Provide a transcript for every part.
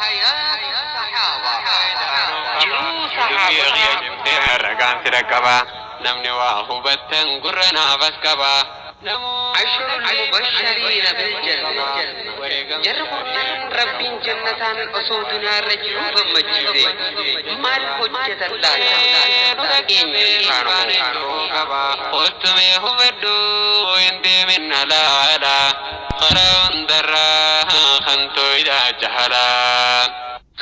حياة الصحابة. Jiruu saxaabotaa. Ragaan fira qaba namni waa hubattan gurra naafas qaba. عشر المبشرين بالجنة. Jarri kun Rabbiin jannataan osoo duniyaarra jiruu gammachiise. Maal hojjetan laata? Dhageenya isaanoo. Ottumee hubadhu hin deemin halaala karaa hundarraa kan tooyidhaa jahalaa.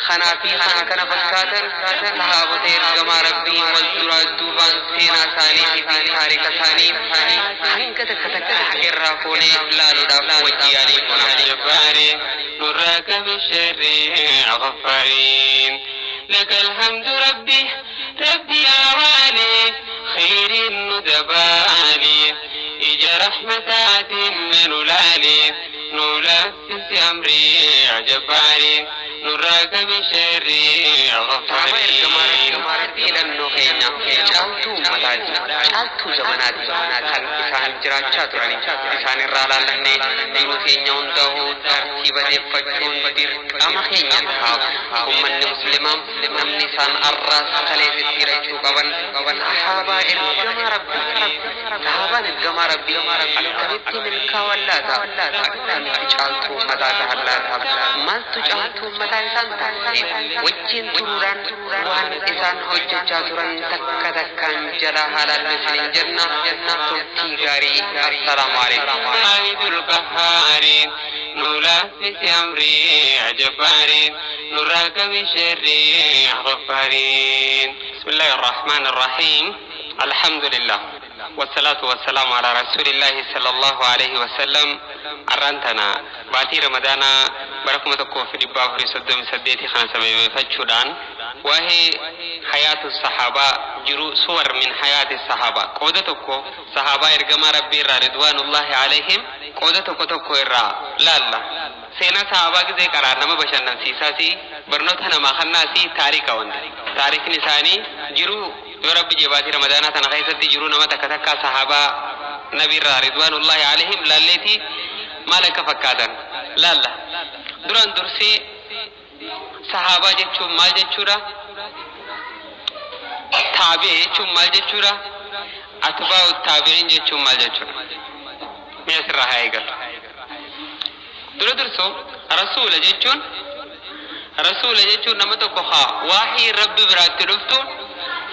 Kanaa fi kana kana fakkaatan sahaabota ergamaa Rabbii wal duraa duubaan seenaa isaaniitii fi taarika isaanii hanga takka takka irraa fuunee laaluudhaaf wajji yaalii goona. جباري نراك بالشر غفارين لك الحمد ربي ربي يا والي خير الندبالي إجا رحمتات من لالي نولا في أمري جباري نراك بالشر Sahaaba ergamaa غفارين Rabbii filannoo keenya caaltuu ummataati, caaltuu zamanaati, kan isaan jiraachaa turani. Isaan irraa laallannee jiruu keenya hundaa'uu tartiiba deeffachuun dirqama keenya ta'a. Ummanni Muslimaa namni isaan arraas kaleessitti hirachuu qaban sahaabaa ergamaa Rabbiiti. Sahaabaan ergamaa Rabbii akkamitti milkaa'an laata? Akkamitti caaltuu ummataa ta'an laata? Maaltu caaltuu ummataa isaan taasise? Wajjin turuudhaan waan isaan hojjechaa turan takka takkaan jalaa haalaan isiniin jenna. Turtii gaarii. Assalaamu alaikum. واحد القهار نولا في أمري جبار نراك بشر غفارين. بسم الله الرحمن الرحيم. الحمد لله والصلاة والسلام على رسول الله صلى الله عليه وسلم. Arraantana baatii Ramadaanaa bara 1438 kana sababeeffachuudhaan waa'ee hayaatu sahaabaa jiru, suwar min hayaati sahaabaa, qooda tokko sahaabaa ergamaa Rabbii irraa ridwaanullahi alaihim qooda tokko tokko irraa laalla. Seenaa sahaabaa gizee qaraa nama bashannansiisaasi, barnoota namaa kannaasi, taarika wanti taarikni isaanii jiru. Yoo Rabbi jee baatii Ramadaanaa tana keessatti jiru nama takka takkaa sahaabaa Nabi irraa ridwaanullahi alaihim laalleeti maal akka fakkaatan laalla. Duraan dursee sahaabaa jechuun maal jechuudha? Taabi'e jechuun maal jechuudha? Atbaa'u taabi'iin jechuun maal jechuudha? Mee asirraa haa eegallu. Dura dursoo rasuula jechuun nama tokko haa waahii Rabbi biraatti dhuftu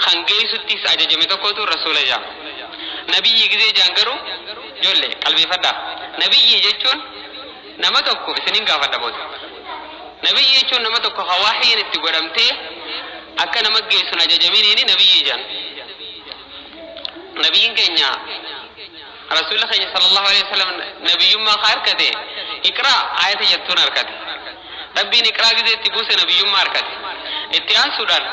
kan geessuttis ajajame tokkotu rasuula jedhama. Nabiyyi gizee jaan garuu, ijoollee qalbeeffadhaa. Nabiyyi jechuun nama tokko, isiniin gaafadha booda. Nabiyyi jechuun nama tokko haa waahiin itti godhamtee akka nama geessun ajajaminiini nabiyyi jaan. Nabiyyiin keenya rasuula keenya sallallahu alaihi wasallam nabiyyummaa haa harkate iqraa ayata jettuun harkate. Rabbiin iqraa gizee itti buuse nabiyyummaa harkate. Itti aansuudhaan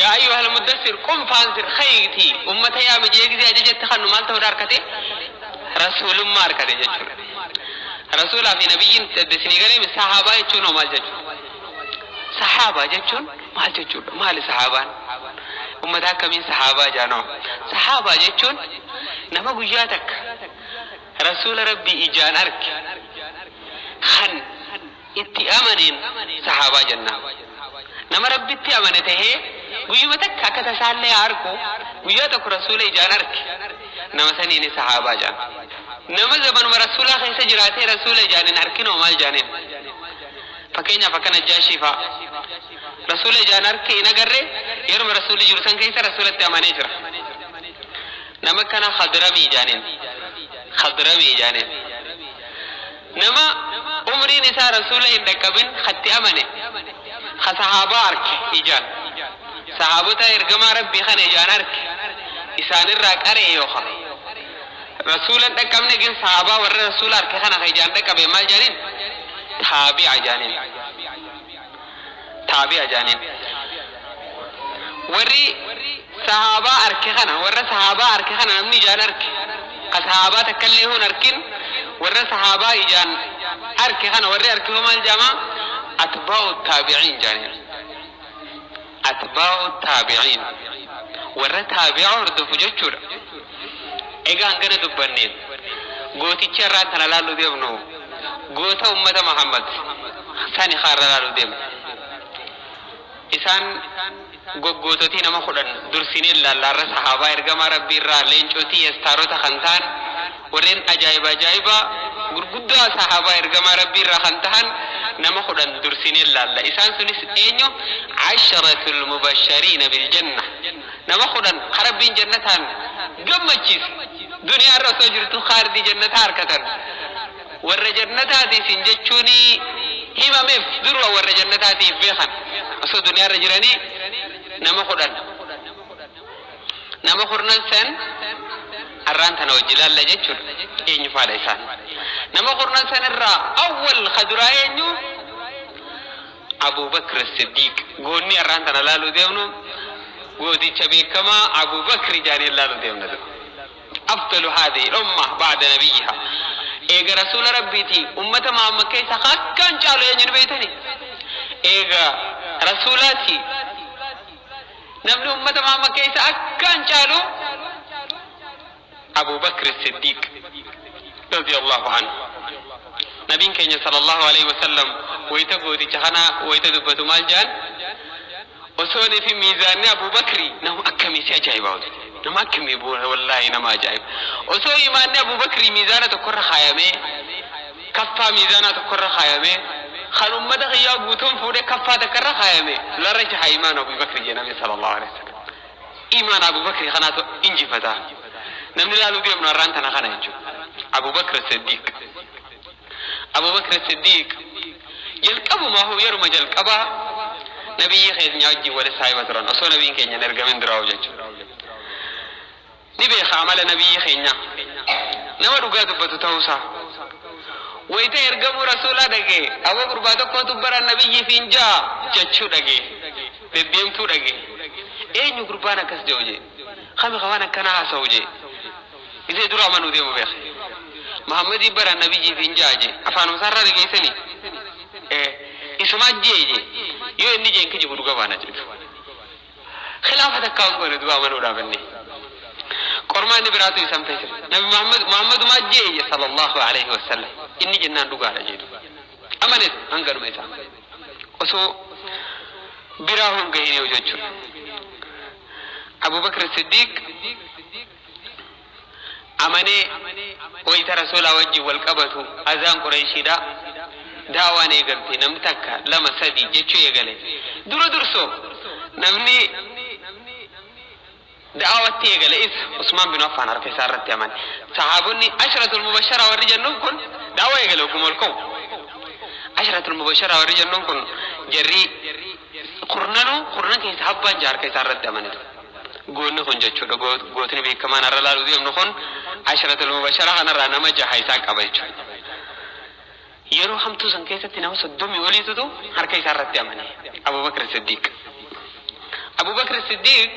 yaa ayyuhal muddassir qum faanzir khayti ummata yaa mijee gizee ajajatti kannu maal ta'uudha harkate? Rasuulummaa harkate jechuudha. Rasuulaa fi nabiyyiin isinii galee. Sahaabaa jechuun hoo maal jechuudha? Sahaabaa jechuun maal jechuudha? Maali sahaabaan? Ummata akkamiin sahaabaa jaanoo? Sahaabaa jechuun nama guyyaa takka rasuula Rabbii ijaan arge kan itti amaneen sahaabaa jenna. Nama Rabbitti amane tahee guyyuma takka akka tasaallee argu, guyyaa tokko rasuula ijaan arge, nama saniini sahaabaa jaan. Nama zamanuma rasuulaa keessa jiraatee rasuula ijaan hin arginoo maal jaaniin? Fakkeenyaaf akka Najjaashii fa'a. Rasuula ijaan arge hin agarre, yeruma rasuulli jiru san keessa rasuulatti amanee jira. Nama kana khadramii jaaniin. Khadramii jaaniin. Nama umriin isaa rasuula hin dhaqqabin hatti amane. Ka sahaabaa arge ijaan. Sahaabota ergamaa Rabbii kana ijaan arge. Isaanirraa qaree yookaan. Rasuula hin dhaqqabne gin sahaabaa warra rasuula arge kana ka ijaan dhaqqabe maal jaaniin? Taabi'a jaaniin. Taabi'a jaaniin. Warri sahaabaa arge kana, warra sahaabaa arge kana, namni ijaan arge ka sahaabaa takkallee hun arkin, warra sahaabaa ijaan arge kana warri arge hoo maal jedhama? Atbaa'u taabi'iin jaaniin. Atbaa'u taabi'iin warra taabi'a hordofu jechuudha. Egaa hangana dubbanneen gooticha irraa kana laallu deemnu, goota ummata Muhammad Sani kaarra laaluu deemna. Isaan goggoototii nama 10 dursinee laallaarra sahaabaa ergamaa rabbii irraa leencotii estaarota kan ta'an, warreen ajaa'iba ajaa'ibaa gurguddaa sahaabaa ergamaa rabbii irraa kan ta'an nama 10 dursinee laalla. Isaan sunis eenyu? Asharatul mubashariina biljanna, nama 10 ka rabbiin jannataan gammachiise, duniyaa irra osoo jirtu kaardii jannataa harkatan, warra jannataati isin jechuun himameef, duruma warra jannataatiif beekan osoo duniyaa irra jiranii, nama 10. Nama kurnan san har'aan tana wajji laalla jechuudha. Eenyu faadha isaan? Nama kurnan san irraa awwal kaduraa eenyu? Abu Bakr Siddiq. Goonni har'aan tana laaluu deemnu gooticha beekamaa Abu Bakr jaaniin laaluu deemna. Afdalu haadhihi umma ba'da nabiyyiha, eega rasuula rabbiiti ummata Muhammad keessa akkaan caalu eenyu beeytani? Eega rasuulaati namni ummata Muhammad keessa akkaan caalu Abu Bakr Siddiq radiyallahu anhu. Nabiin keenya sallallahu alaihi wasallam wayita gooticha kana wayita dubbatu maal jedhan? Osoonii fi miizaanni Abu Bakri nama akkamii si ajaa'ibaa, nama akkamii, wallaahi nama ajaa'iba. Osoo imaanni Abu Bakri miizaana tokkorra kaayamee, kaffaa miizaanaa tokkorra kaayamee, kan ummata kiyyaa guutuun fuudhee kaffaa takkarra kaayame, larajaha imaan Abu Bakri jee nabi sallallahu alaihi wasallam. Imaan Abu Bakri kanaatu injifata. Namni laaluu deemnu har'aan tana kana jechuudha, Abu Bakr Siddiq. Abu Bakr Siddiq jalqabumaa yeruma jalqabaa nabiyyi keenya wajjin wal saahiba turan, osoo nabiyin keenya hin ergamin duraa jechuudha. Ni beeka amala nabiyyi keenya, nama dhugaa dubbatu ta'uusaa. Wayita ergamuu rasuulaa dhagee, aboo gurbaa tokkotu bara nabiyyi fiin jaa jechuu dhagee, deddeemtuu dhagee. Eenyu gurbaan akkas jedhu jee, kami waan akkanaa haasa'u jee, isee dura amanuu deemu beeke. Muhammadii bara nabiyyi fiin jaa jee, afaanuma isaarraa dhageessanii isumaa jee jee, yoo inni jeen kijibu dhuga baana jedhu. Khilaafa takkaa hin goone duba amanuudhaaf. Inni qormaanni biraatu isan feesise. Nabi Muhammad Muhammadumaa jee sallallahu alaihi wasallam, inni jennaan dhugaadha jedhu amanes hanganuma isaa osoo biraa hun gahine jechuudha. Abu Bakr Siddiq amanee wayita rasuulaa wajjin wal qabatu, azaan Qureeshiidha daawaan eegalte, namni takka, lama, sadi jechuu eegale. Dura dursoo namni da'awatti eegale isa Usmaan bin Affaan harka isaa irratti amane. Sahaabonni ashratul mubashara warri jennuun kun da'awa eegale oguma ol ka'u. Ashratul mubashara warri jennuun kun jarri kurnanuu, kurnan keessa abbaan jaha harka isaa irratti amane. Goonni kun jechuudha, gootni beekamaan har'a laaluu deemnu kun ashratul mubashara kanarraa nama jaha isaa qaba jechuudha. Yeroo hamtuu san keessatti nama 30 oliitutu harka isaa irratti amane Abu Bakr Siddiq. Abu Bakr Siddiq,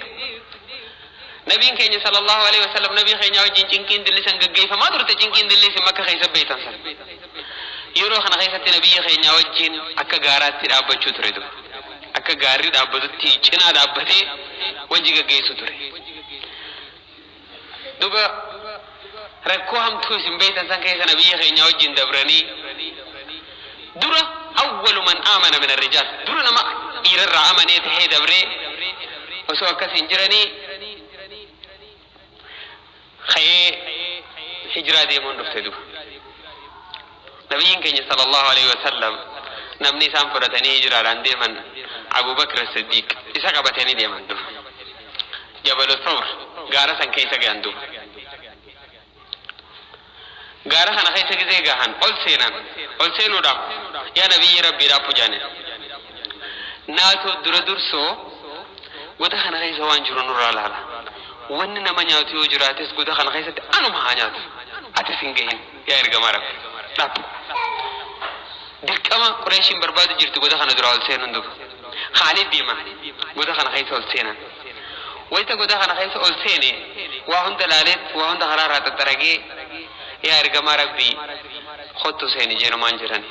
nabiin keenya sallallahu alaihi wasallam nabii keenya wajjin cinqiin dillisan gaggeeffamaa turte, cinqiin dillisin Makka keessa beeytan san. Yeroo kana keessatti nabiyyi keenya wajjin akka gaaraatti dhaabbachuu ture duba. Akka gaarri dhaabbatutti cinaa dhaabbatee wajji gaggeessu ture. Duba rakkoo hamtuu isin beeytan san keessa nabiyyi keenya wajjin dabranii, dura awwalu man aamana min arrijaal, dura nama dhiirarraa amanee tahee dabree, osoo akkas hin jiranii ka'ee hijiraa deemuun dhufte duba. Nabiyyiin keenya sallallahu alaihi wasallam namni isaan fudhatanii hijiraadhaan deeman Abu Bakr Siddiq isa qabatanii deeman duba. Jabalu Thawr gaara san keessa gahan duba. Gaara kana keessa gisee gahan ol seenan. Ol seenuudhaaf, yaa nabiyyi rabbiidhaaf pujaane. Naatu dura dursoo goda kana keessa waan jiru nurraa laala. Wanni nama nyaatu yoo jiraates goda kana keessatti anuma haa nyaatu. Atis hin gahin yaa ergamaa rabbi. Dhaab. Dirqama Qureeshiin barbaadu jirti goda kana dura ol seenuun duba. Kaanii deeman goda kana keessa ol seenan. Wayita goda kana keessa ol seene, waa hunda laaleet, waa hunda karaa irraa xaxxaragee, yaa ergamaa rabbii kottu seeni jeenumaan jirani.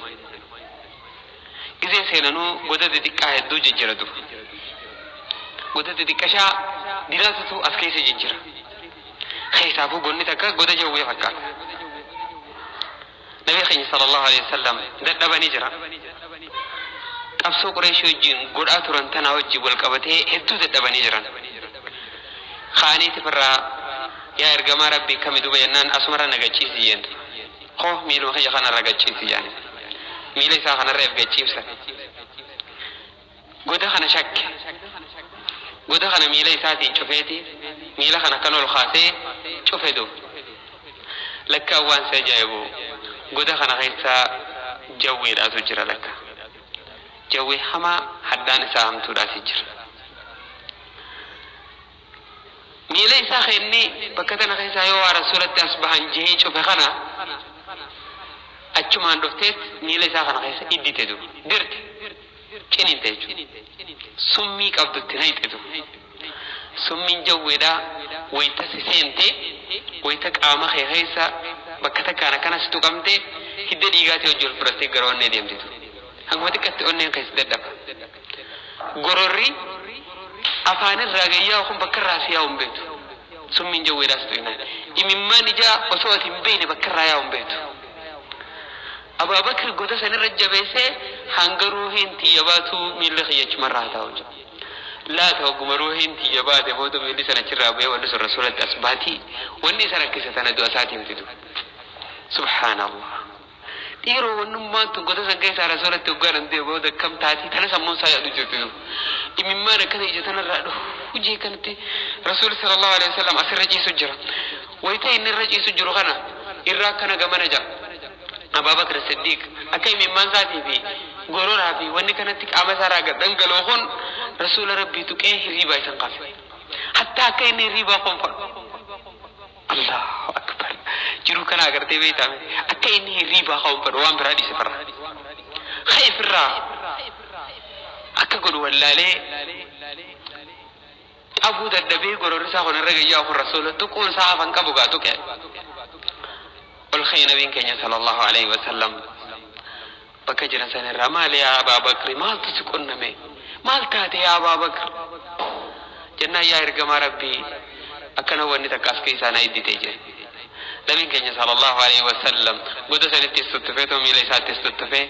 Gisee seenanuu goda xixiqqaa hedduu jijjira duba. Goda xixiqqashaa diraatutu as keessa jijjira. Keessaafuu gonni takka goda jawwee fakkaata. Nabi keenya sallallahu alaihi wasallam dadhabanii jira. Qabsoo Qureeshii wajjin godhaa turan tanaa wajjin wal qabatee hedduu dadhabanii jiran. Kaaniiti firraa yaa ergamaa Rabbii kami duuba jennaan asumarra na gachiisi jeen. Koo miiluma kiyya kanarra gachiisi jaan. Miila isaa kanarra if gachiibsan. Goda kana shakke. Goda kana miila isaatiin cufeeti miila kana kan ol kaasee cufe duuba. Lakkaan waan si ajaa'ibu goda kana keessa jawweedhaatu jira lakka. Jawwee hamaa haddaan isaa hamtuudhaati jira. Miila isaa kennee bakka tana keessaa yoo waa rasuulatti as bahan jehee cufe kana achumaan dhufteet miila isaa kana keessa iddite duuba. Dirte ciniinte jechuudha. Summii qabdutti naqxe duuba. Summiin jawweedhaa wayita si seente wayita qaama kee keessa bakka takkaan akkana si tuqamte hidda dhiigaatii hojii ol fudhattee gara onnee deemtitu. Hanguma xiqqatti onneen keessa dadhaba. Gororri afaanirraa gayyaa kun bakka irraa si yaa'u hin beektu. Summiin jawweedhaas tuqinaan. Imimmaan ijaa osoo ati hin beekne bakka irraa yaa'u hin beektu. Abaabakri goda sanirra jabeessee hanga ruuhiin tiyya baatu miilli kiyya achumarraa haa taa'u jedha. Laata hogguma ruuhiin tiyya baate booda miilli sana achirraa bu'ee wanni sun rasuulatti as baatii wanni isa rakkise tana du'a isaatii miti du'a. Subhaanallah. Dhiiroo wannummaan tun goda san keessaa rasuulatti hoggaan hin deebi'u booda akkam taatii tana sammuun isaa yaadu jirti du'a. Imimmaan akkana ija tanarraa dhufu hojii kanatti rasuulli sallallahu alaihi wasallam asirra ciisu jira. Wayita inni irra ciisu jiru kana irraa akkana gamana jira. Abaabakar Siddiq akka imimmaan isaatii fi gororaa fi wanni kanatti qaama isaarraa gad dhangala'u kun rasuula Rabbii tuqee hirriibaa isan kaase. Hattaa akka inni hirriibaa konfadhu. Allahu akbar. Jiruu kana agartee beektaa akka inni hirriibaa konfadhu waan biraa dhiise farra. Ka'e firraa akka godhu wallaalee qabuu dadhabee gororri isaa kun irra gayyaa kun rasuula tuquun isaa hafan qabu gaa tuqe. Ol ka'e nabiin keenya sallallahu alaihi wasallam bakka jiran sana irraa maali yaa Abaa Bakri, maaltu si qunname, maal taate yaa Abaa Bakr jennaan, yaa ergamaa Rabbii, akkana wanni takka as keessaa na iddite jedhe. Nabiin keenya sallallahu alaihi wasallam goda sanittis tuttufee too miila isaattis tuttufee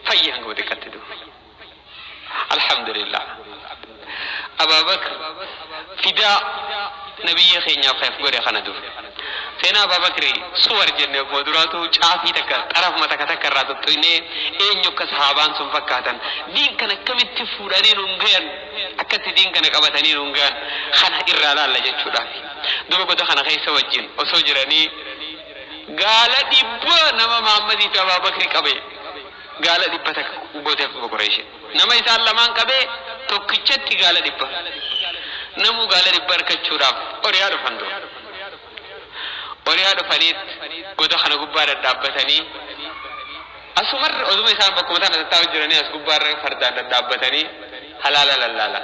fayyi hanga xiqqatti du'u. Alhamdulillah. Abaa Bakr fidaa nabiyya keenyaaf kayf godhe kana dufe. Seenaa Abaa Bakri suwar jenne akkuma duraatu caafii takka xarafuma takka takka irraa tuttuqnee eenyu akka sahaabaan sun fakkaatan, diin kana akkamitti fuudhanii nuun gayan, akkatti diin kana qabatanii nuun gayan kana irraa laalla jechuudhaaf. Duba goda kana keessa wajjin osoo jiranii gaala 100 nama Mahammadii fi Abaa Bakri qabe, gaala 100 takka gooteef duba Qureeshin. Nama isaan lamaan qabee tokkichatti gaala 100. Namuu gaala 100 harkachuudhaaf oriyaa dhufan dura. Oriyaa dhufaniit goda kana gubbaa dhadhaabbatanii asumarra oduma isaan bakkuma tana tattaa'u jiranii as gubbaarra fardaan dhadhaabbatanii halaala lallaala.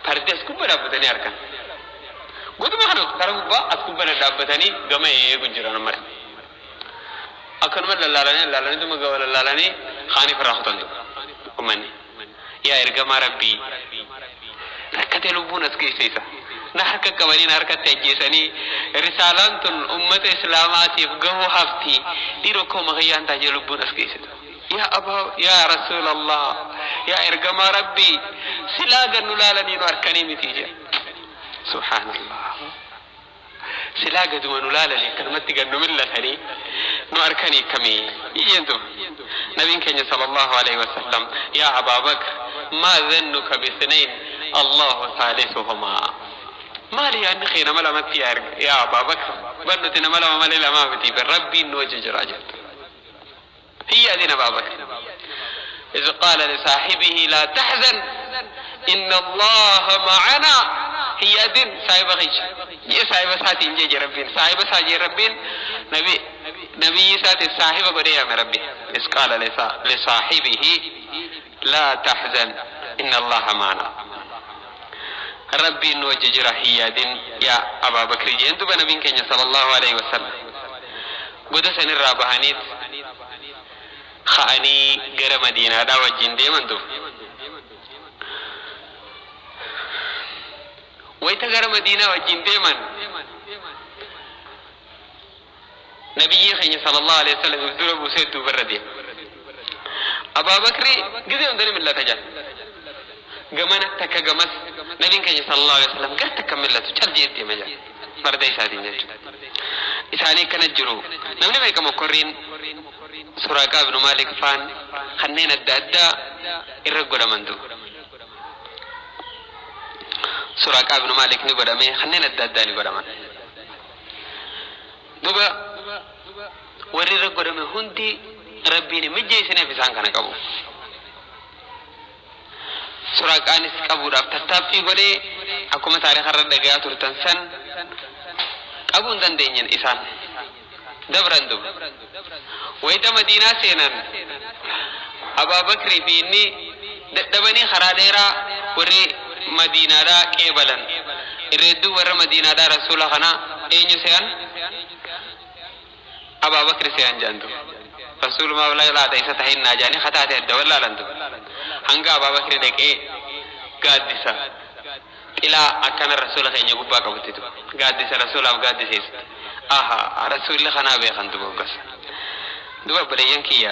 Fardi as gubbaa dhaabbatanii harkan. Goduma kana kara gubbaa as gubbaa dhadhaabbatanii gama eegu jiran mara. Akkanuma lallaalanii lallaalanii duma gama lallaalanii kaanii firraa kutan dura. Ummanni. Yaa ergamaa Rabbii, rakkatee lubbuun as geesse isa. Na harka qabanii na harkatti ajjeesanii risaalaan tun ummata islaamaatiif gahuu hafti, dhiiroo akkuma kiyyaan taajee lubbuun as geessitu. Yaa abaa, yaa Rasuulallah, yaa ergamaa Rabbii, silaa gannu laalanii nu harkanii miti jedhe. Subhaanallah. Silaa gaduma nu laalanii akkanumatti gannu millatanii nu harkanii akkamii iyyentu. Nabiin keenya sallallahu alaihi wasallam, yaa Abaa Bakr, maa dhannuka bisnayn Allahu thaalisuhumaa. Maali yaadni kee nama lamatti yaa Abaa Bakr, bar nuti nama lama malee lamaa miti, bar Rabbiin nu wajji jira jettu. Hin yaadin Abaa Bakr. إذ قال لصاحبه لا تحزن إن الله معنا. Hin yaadin saahiba kiyya. Jee saahiba isaatiin jee Rabbiin saahiba isaa jee Rabbiin nabi nabiyyi isaatiin saahiba godhee yaame Rabbi. إذ قال لصاحبه لا تحزن إن الله معنا. Rabbiin nu wajji jira, hin yaadin yaa Abaa Bakri jeen duba nabiin keenya sallallahu alaihi wasallam. Goda sanirraa bahaniit ka'anii gara Madiinaadhaa wajjin deeman duba. Wayita gara Madiinaa wajjin deeman Nabiyyii keenya sallallahu alaihi wasallam if dura buusee duubarra deema. Abaabakri gizee hundani millata jaan. Gamana takka gamas nabiin keenya sallallahu alaihi wasallam gar takka millatu cal jee deema jaan. Farda isaatiin jechuudha. Isaanii akkana jiru. Namni meeqa mokkorriin Suraaqaa ibnu Maalik faan kanneen adda addaa irra godhamantu. Suraaqaa ibnu Maalik ni godhame, kanneen adda addaa ni godhaman. Duba warri irra godhame hundi Rabbiin mijjeessineef isaan kana qabu. Suraaqaanis qabuudhaaf tattaaffii godhee akkuma taarikaa irra dhagayaa turtan san qabuu hin dandeenyen isaan. Dabran duba. Wayita Madiinaa seenan Abaabakrii fi inni dadhabanii karaa dheeraa warri Madiinaadhaa qeebalan. Irra hedduu warra Madiinaadhaa rasuula kana eenyu se'an? Abaabakri se'an jaantu. Rasuulumaa laata isa tahinnaa jaanii kataate adda wallaalantu. Hanga Abaabakri dhaqee gaaddisa xilaa akkana rasuula keenya gubbaa qabuttitu. Gaaddisa rasuulaaf gaaddiseessitti. Aha, rasuulli kanaa beekan duba hoggas. Duba obboleeyyan kiyya,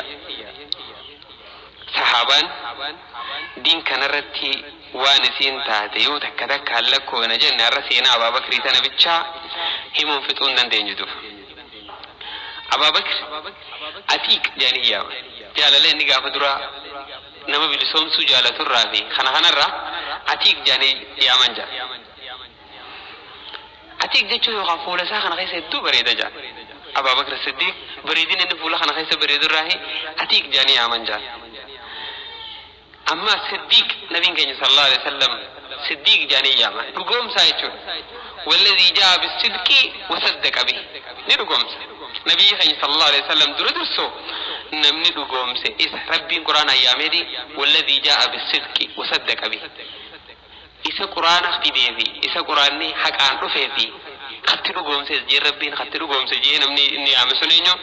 sahaabaan diin kanarratti waan isiin taate yoo takka takkaan lakkoofna jenne har'a seenaa Abaabakrii tana bichaa himuun fixuu hin dandeenyu duba. Abaabakr Atiiq jedhanii yaama. Jaalala inni gaafa duraa nama bilisoomsuu jaalaturraa fi kana kanarraa Atiiq jedhanii yaaman jaa. Atiiq jechuun yookaan fuula isaa kana keessa hedduu bareeda jaa. Abaabakr Siddiq bareedina inni fuula kana keessa bareedurraa Atiiq jedhanii yaaman jaa. Amma Siddiq nabiin keenya sallallahu alaihi wasallam Siddiq jedhanii yaaman dhugoomsaa jechuudha. Walladhii jaa bisidqi wasaddaqa bihi ni dhugoomsa. Nabiyyi keenya sallallahu alaihi wasallam dura dursoo namni dhugoomse isa Rabbiin Quraana yaameeti walladhii jaa bisidqi wasaddaqa bihi. Isa Quraana fidee fi isa Quraanni haqaan dhufee fi katti dhugoomse jee Rabbiin katti dhugoomse jee namni inni yaame sun eenyu?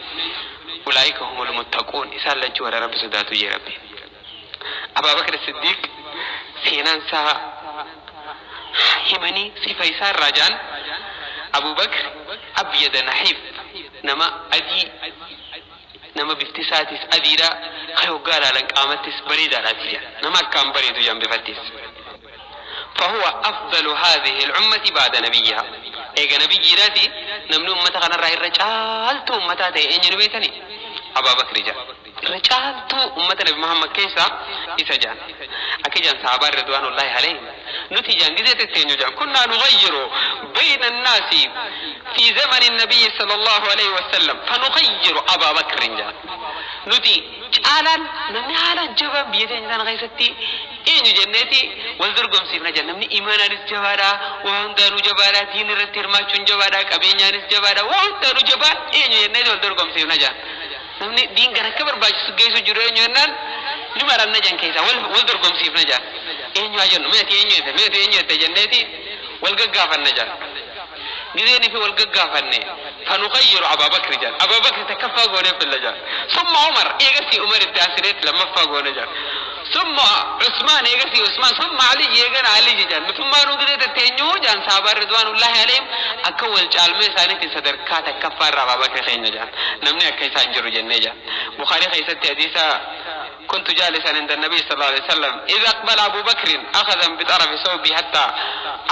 Ulaa'ika humul muttaquun isaan lachuu warra Rabbi sodaatu jee Rabbiin. Abaabakr Siddiq seenaan isaa himanii sifa isaa irraa jaan Abubakr abyada nahiif nama adii nama bifti isaatis adiidha kan hoggaa ilaalan qaamattis bareedaadhaati jaan nama akkaan bareedu jaan bifattis. فهو أفضل هذه الأمة بعد نبيها. إيجا نبي جيراتي نمنو أمة خنا رأي رجال تو أمة تي إنجن بيتني أبا بكر جا رجال تو أمة نبي محمد كيسا إسا جان أكي جان صحابة رضوان الله عليهم نتي جان جزء تتينيو جان كنا نغير بين الناس في زمن النبي صلى الله عليه وسلم فنغير أبا بكر جان نتي caalaan namni haala jabaa biyya teenya tana keessatti eenyu jenneeti wal dorgomsiifna jenna. Namni imaanaanis jabaadha, waa hundaanuu jabaadha, diin irratti hirmaachuun jabaadha, qabeenyaanis jabaadha, waa hundaanuu jabaan eenyu jenneeti wal dorgomsiifna jenna. Namni diin kana akka barbaachisu geessu jiru eenyu jennaan ni maranna jan keessa wal dorgomsiifna jenna. Eenyu haa jennu, meeti eenyu jette, meeti eenyu jette jenneeti wal gaggaafanna jenna. Gizeen fi wal gaggaafanne فنغير أبا بكر جان أبا بكر تكفى قوني في اللجان ثم عمر إيغسي عمر التاسريت لما فاقوني جان ثم عثمان إيغسي عثمان ثم علي إيغن علي جان ثم نقدر تتنيو جان صحابة رضوان الله عليهم أكول جالمي ثاني في صدر كاتا كفى أبا بكر خين جان نمني أكيسان جرو جنة جان بخاري خيسة حديثة كنت جالسا عند النبي صلى الله عليه وسلم إذا أقبل أبو بكر أخذ بطرف ثوبي حتى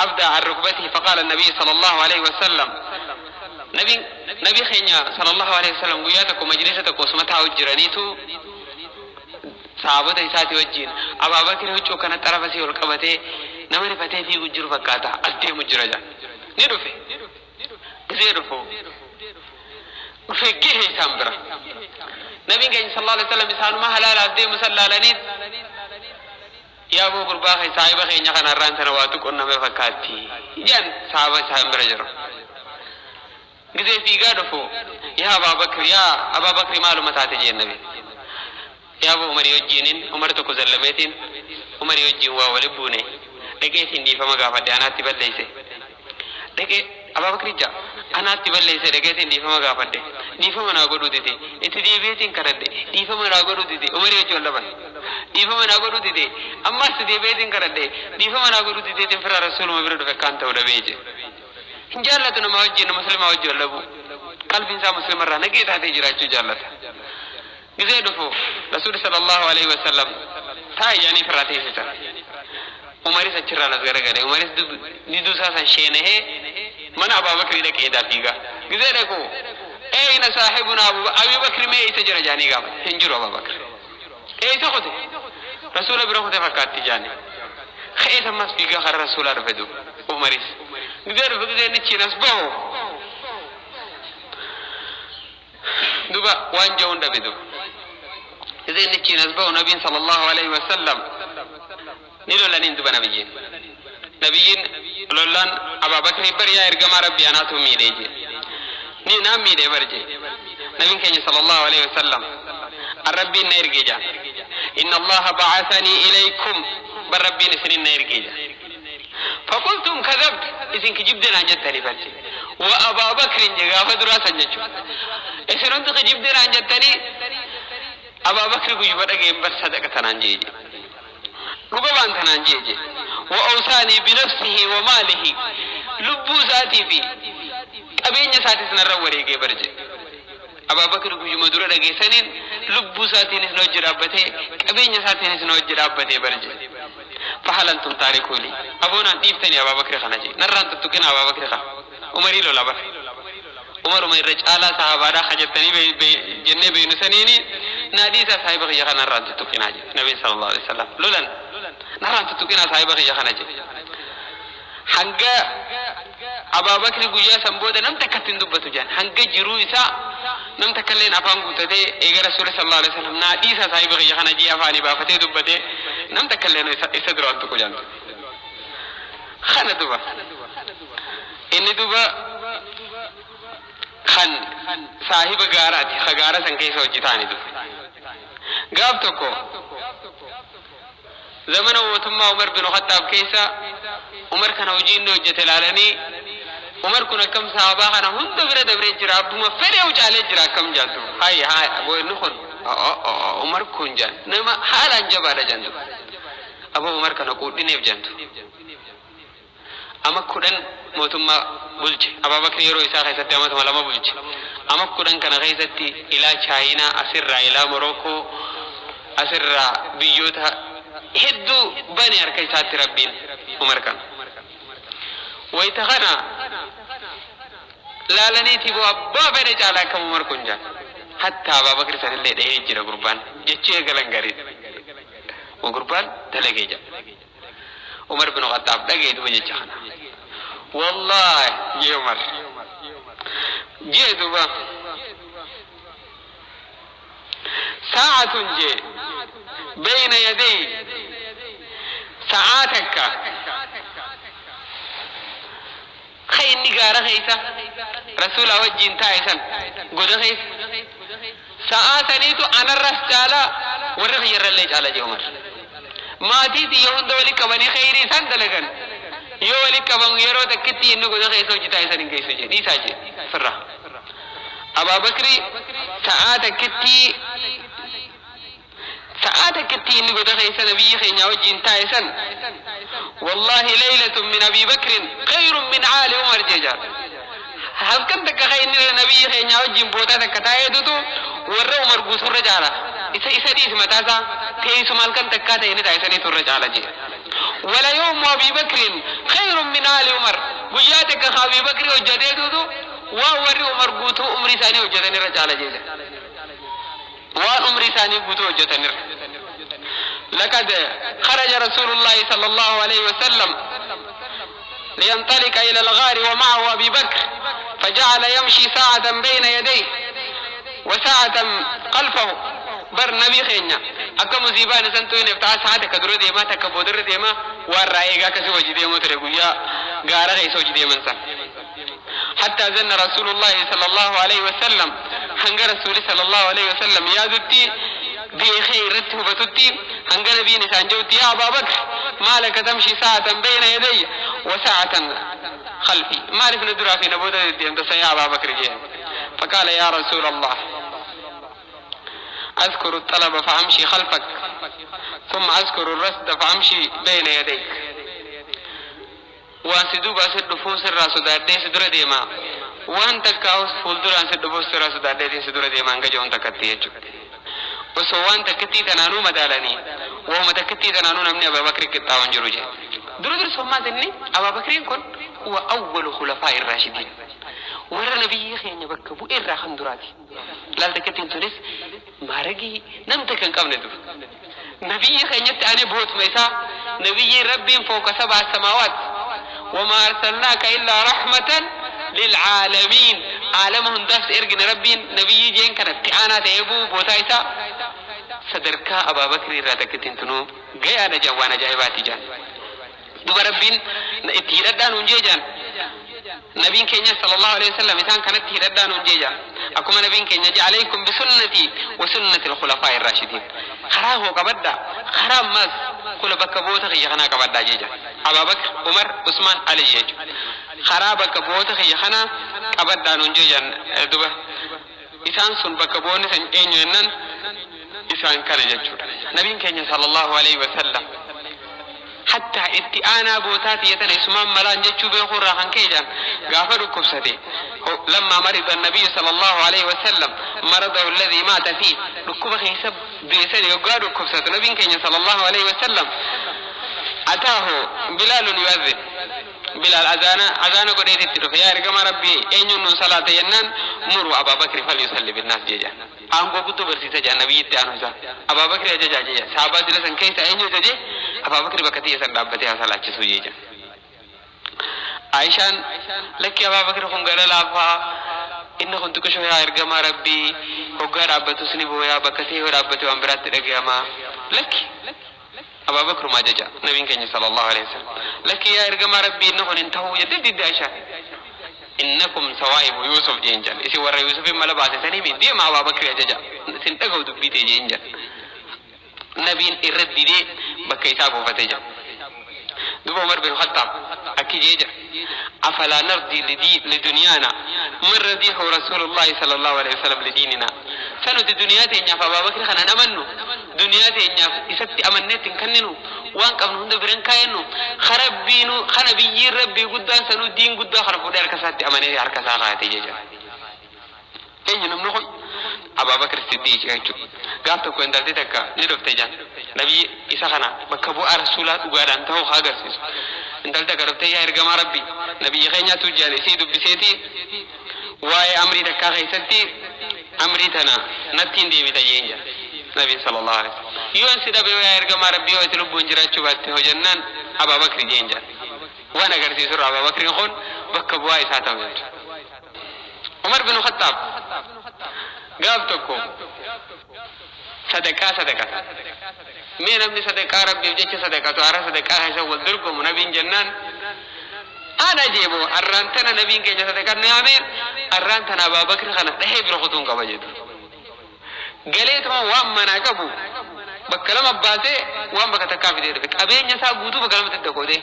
أبدى عن ركبته فقال النبي صلى الله عليه وسلم نبي خينيا صلى الله عليه وسلم قياتك ومجلستك وسمتها وجرانيتو صحابة إساتي وجين أبا بكر هجو كانت طرف سي والقبته نمر فتي في وجر فكاتا أدي مجرجا ندفه زيرفو وفقه سامبرا نبي خينيا صلى الله عليه وسلم إسانو ما حلال أدي مسلالانيت يا أبو قرباخي صاحب خينيا خان الران سنواتك ونمي فكاتي جان صحابة سامبرا جرو ጊዜ fiigaa dhufu yaa Abaabakri yaa Abaabakri maaluma taate jeen nabi yaa Abu Umarii wajjiinin Umar tokko zallameetiin Umarii wajjiin waa wali buune dhaqeetiin dhiifama gaafadhe anaatti balleeyse dhaqee Abaabakri ja anaatti balleeyse dhaqeetiin dhiifama gaafadhe dhiifama naa godhuu dide itti deebi'eetiin kadhadhe dhiifama naa godhuu dide Umarii wajji wal dhaban dhiifama naa godhuu dide ammas deebi'eetiin kadhadhe dhiifama naa godhuu dideetiin fira rasuuluma bira dhufe kaan ta'uu dhabee jee hin jaallatu nama wajjin muslima wajjin wal dhabuu Qalbiin isaa muslimarraa nagee taatee jiraachuu jaallata. Gizee dhufu Rasuulli sallallahu alaihi wasallam taa'e jaanii firraa teessisan. Umaris achirraan as garagale. Umaris diduu isaa san sheenahee mana Abaabakrii dhaqee edaa fiigaa. Gizee dhaqu eeyna saahibuna Abii Bakri mee isa jira jaanii gaafate. Hin jiru Abaabakri. Eeysa kute? Rasuula bira kute fakkaatti jaanii. Ka'ees ammas fiigaa karaa Rasuulaa dhufe duuba. Umaris. Gizee dhufe gizee inni achiin as bahu. Duba waan ja'uun dhabe duba. Gizee inni achiin as bahu Nabiin sallallahu alaihi wasallam ni lolaniin duba nabiyyiin. Nabiyyiin lollaan Abaabakrii bar yaa ergamaa Rabbii anaatu miidhee jee. Ni naan miidhee bar jee. Nabiin keenya sallallahu alaihi wasallam an Rabbiin na erge jaan. Inna Allaha ba'athanii ilaykum bar Rabbiin isinin na erge jaan. Faqultum kadhabta isin kijibde naan jettanii bar jee. Wa Abaa Bakrin jee gaafa duraa san jechuudha. Isin hundi kijibde naan jettanii Abaa Bakri guyyuma dhageen bar sadaqa tanaan jee jee. Dhuga waan tanaan jee jee. Wa awsaanii binafsihi wa maalihi lubbuu isaatii fi qabeenya isaatis narra wareegee bar jee. Abaa Bakri guyyuma dura dhageessaniin lubbuu isaatiinis na wajji dhaabbatee qabeenya isaatiinis na wajji dhaabbatee bar jee. Fahal antum taarikuu lii aboo naan dhiiftanii Abaa Bakri kana jee. Narraan tuttuqina Abaa Bakri kana. Umarii lola bar. Umaruma irra caalaa sahaabaadhaa ka jettanii jennee beeynu saniini naa dhiisaa saahiba kiyya kana narraan tuttuqinaa jee. Nabiin sallallahu alaihi wasallam lolan narraan tuttuqinaa saahiba kiyya kana jee. Hanga Abaa Bakri guyyaa san booda nam takkatti hin dubbatu jaan. Hanga jiruu isaa nam takkalleen afaan guutatee eega Rasuulli sallallahu alaihi wasallam naa dhiisaa saahiba kiyya kana jee afaanii baafatee dubbatee nam takkalleen isa duraan tuqu jaan. Kana duba. Inni duba kan saahiba gaaraati ka gaara san keessa hojjetaani duba. Gaaf tokko zamana mootummaa Umar bin Khattaab keessa Umar kana hojii inni hojjete ilaalanii Umar kun akkam sahabaa kana hunda bira dabree jira abbuma fedhe caalee jira akkam jaantu. Hayya haa inni kun Umar kun jaan nama haalaan jabaadha jaantu. Aboo Umar kana quudhineef jaantu. Ama 10 mootummaa bulche. Abaa Bakri yeroo isaa keessatti amatuma 2 bulche. Ama 10 kana keessatti ilaa Chaayinaa asirraa ilaa Morookoo asirraa biyyoota hedduu bane harka isaatti Rabbiin Umar kana. Wayita kana laalaniiti boo abbaa fedhe caalaa akkam Umar kun jaan. Hatta Abaa Bakri sanillee dhahee jira gurbaan jechuu eegalan gariin. Gurbaan dalagee jira. Umar bin Khattaab dhagee duba jecha kana. Wallaahi jee Umar. Jee duba. Saa'atun jee bayna yaday sa'aa takka ka inni gaara keessa rasuula wajjin taa'e san goda keessa sa'aa saniitu anarras caalaa warra kiyyarrallee caala jee Umar. Maatii tiyya hunda wali qabanii kheyrii isaan dalagan yoo wali qaban yeroo takkitti inni goda keessa hojii taa'e san hin geessu jee dhiisaa jee firra. Abaa Bakri sa'aa takkitti sa'aa takkitti inni goda keessa nabiyyi keenya wajjin taa'e san wallaahi laylatun min Abii Bakrin khayrun min aali Umar jee jaal. Halkan takka kan inni nabiyyi keenya wajjin boodaa takka taa'eetutu warra Umar guutuurra caala. Isa isa dhiisi mataa isaa teessuma halkan takkaa ta'e inni taa'e saniitu irra caala jee. Wala yawmu Abii Bakrin khayrun min aali Umar. Guyyaa takka kan Abii Bakri hojjateetutu waan warri Umar guutuu umrii isaanii hojjetan irra caala jee. Waan umrii isaanii guutuu hojjetan irra. Laqad kharaja Rasuulullaahi sallallahu alaihi wasallam لينطلق إلى الغار ومعه أبي بكر فجعل يمشي ساعة بين يديه وساعة خلفه بر نبي خينيا akka musiibaan isan tuyneef ta'a sa'a takka dura deemaa takka boodarra deemaa waan irraa eegaa akkasii hojii deemuu ture guyyaa gaara keessa hojii deeman san. Hatta zanna Rasuulullaahi sallallahu alaihi wasallam hanga Rasuuli sallallahu alaihi wasallam yaadutti beekee irratti hubatutti hanga nabiin isaan jedhutti yaa Abaa Bakr maalaka tamshi sa'atan bayna yadayya wa sa'atan khalfi maaliif na duraa fi na booda deddeemta san yaa Abaa Bakr jeen. Faqaala yaa Rasuulallah أذكر الطلب فأمشي خلفك ثم أذكر الرصد فأمشي بين يديك. Waan si duuba si dhufuu sirraa sodaadhee si dura deema. Waan takkaa'us fuulduraan si dhufuus sirra sodaadheetiin si dura deemaan gajoon takkatti jechuudha. Osoo waan takkittii tanaanuu madaalanii waanuma takkittii tanaanuu namni Abaabakri qixxaa'u hin jiru jee. Dura dursummaas inni Abaabakriin kun huwa awwalu khulafaa irraashidiin. Warra nabiyyi keenya bakka bu'e irraa kan duraati. Laal takkittiin tunis maaragii nam takka hin qabne dur. Nabiyyi keenyatti aanee bootuma isaa nabiyyi rabbiin fooqa sabaa samaawaat. وما أرسلناك إلا رحمة للعالمين عالم هنداس إرجن ربين نبي جين كانت أنا تيبو بوتايسا صدركا أبا بكر راتكتين تنو جاي أنا جوانا جايباتي جان دوبا ربين اتهردان ونجيجان نبين كينيا صلى الله عليه وسلم إنسان كانت تهردان ونجيجان أكما نبين كينيا عليكم بسنتي وسنة الخلفاء الراشدين خراه قبدا خرام ماس كل بكبوت خيخنا قبدا جيجا أبا بكر عمر عثمان علي جيجا خرا بكبوت خيخنا قبدا نونجيجان دوبا إنسان سن بكبون سن إنيو إنسان كان جيجا نبين كينيا صلى الله عليه وسلم حتى اتئانا بوتاتي يتن اسمان ملان جتشو بيخور راحن كيجان غافر كبستي لما مرض النبي صلى الله عليه وسلم مرضه الذي مات فيه ركوب خيسب بيسد يقاد كبست نبي كينيا صلى الله عليه وسلم أتاه بلال يؤذن بلال أذانا أذانا قد يتترف يا رقم ربي أين صلاة ينان مروا أبا بكر فليصلي بالناس جيجا أنقو كتب برسيسة جاء النبي يتعانو سا أبا بكر جاجا جيجا صحابة جلسا كيسا أين جاجي أبا بكر بكتي يسن رابتها صلاة جسو جيجا عائشان لك يا أبا بكر خنقر لافا إن كنت كشو يا رقم ربي هقار رابتو سنبو يا بكتي ورابتو أمبرات رقما لك أبا بكر ما جاء نبي كان صلى الله عليه وسلم لك يا إرجما ربي إنه انتهوا يدد عائشة إنكم سوائب يوسف جينجان إذا ورا يوسف ما لبعث سنين دي مع أبا بكر جاء سنتقوا دبيت جينجان نبي الرد دي بكيتابه فتجا دب عمر بن الخطاب أكيد جيجا أفلا نرضي لدنيانا من رضيه رسول الله صلى الله عليه وسلم لديننا سنة دنياتي إن أبا بكر خنا نمنو دنياتي إن إستي أمنت كننو وان قبل هند برن كاينو خربينو خنبي ربي قدان سنو دين قدان خربوا دار كساتي أمني أركسا غايتي جيجا إن نمنو أبا بكر الصديق جيجا قالت كون دلتي تكا ندفتي جان نبي إسخنا بكبو أرسولات وقارن تهو خاقرسيس انتلتا قربتي يا إرقام ربي نبي خينيا تجاني سيدو بسيتي واي أمري تكا خيستي أمري تنا نتين دي بتجينجا نبي صلى الله عليه وسلم يوان سيدا بيوا إرقام ربي ويتلبون جراتشو باتي جنان أبا بكر جينجا وانا قرسي سر أبا بكر خون بكبو واي ساتو عمر بن الخطاب قابتكم صدقة صدقة مين أمني صدقة ربي وجهك صدقة تعرف صدقة هذا والدركم نبي جنان أنا جيبه أرانتنا نبي كي صدقة نعمل أرانتنا أبا بكر خنا تحب رخطون كبجد قليت ما وام منا كبو بكلام أباسه وام بكتكافي ديرك أبين يسا بودو بكلام تدقوده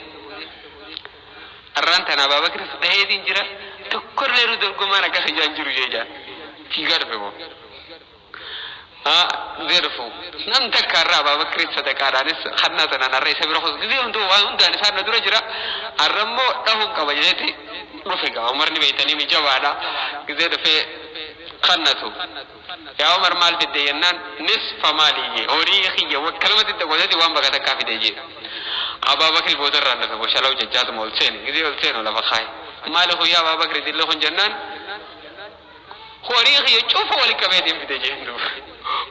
أرانتنا أبا بكر تحب إنجرا تكر لرو دركم أنا كخجان جرو جا في قرفه زرفو نم تكرر أبا بكر صدقة خدنا تنا الرئيس بيرخص كذي أنتوا وانتوا أنا صار ندور جرا الرمو تهم كبجتي رفقة عمر نبيتني مجوادا كذي دفع خدناه يا عمر مال في الدينان نصف مالي أوري خيّة وكلمة الدقوة وان بقى تكافي دجي أبا بكر بودر رانه فبوشلو ججات مولسين كذي مولسين ولا بخاي ماله يا أبا بكر دلهم جنان خوري خيّة شوفوا ولا كبيتين في دجين دو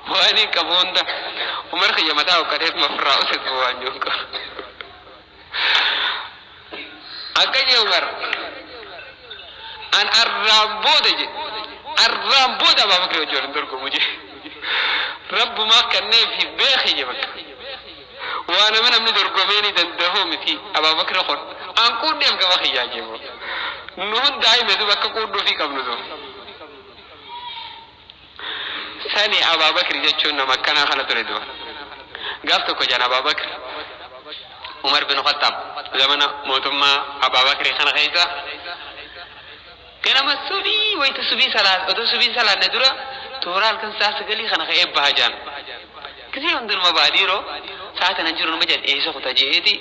واني كبوندا عمر خيّة متى وكرهت مفرع وسط جونك أكيد عمر أن الرامبو دجي الرامبو ده أبا بكر وجورن دركم مجي رب ما كان في بيخي جبك وأنا من أمني دركميني دندهم في أبا بكر خور أن كون ديم كبخي يا جيبو نون دايما ذو بك كون في قبل ذو ثاني أبا بكر جتشون مكانا خلا تريدوا قالتك جان أبا بكر عمر بن الخطاب زمن موتما أبا بكر خنا خيسا كان مسوبي ويت سوبي صلاة أدو سوبي صلاة ندورة تورال كان ساعة قلي خنا خيب بهجان كثير من دون مباديرو ساعة نجرون مجد إيه سقط جيتي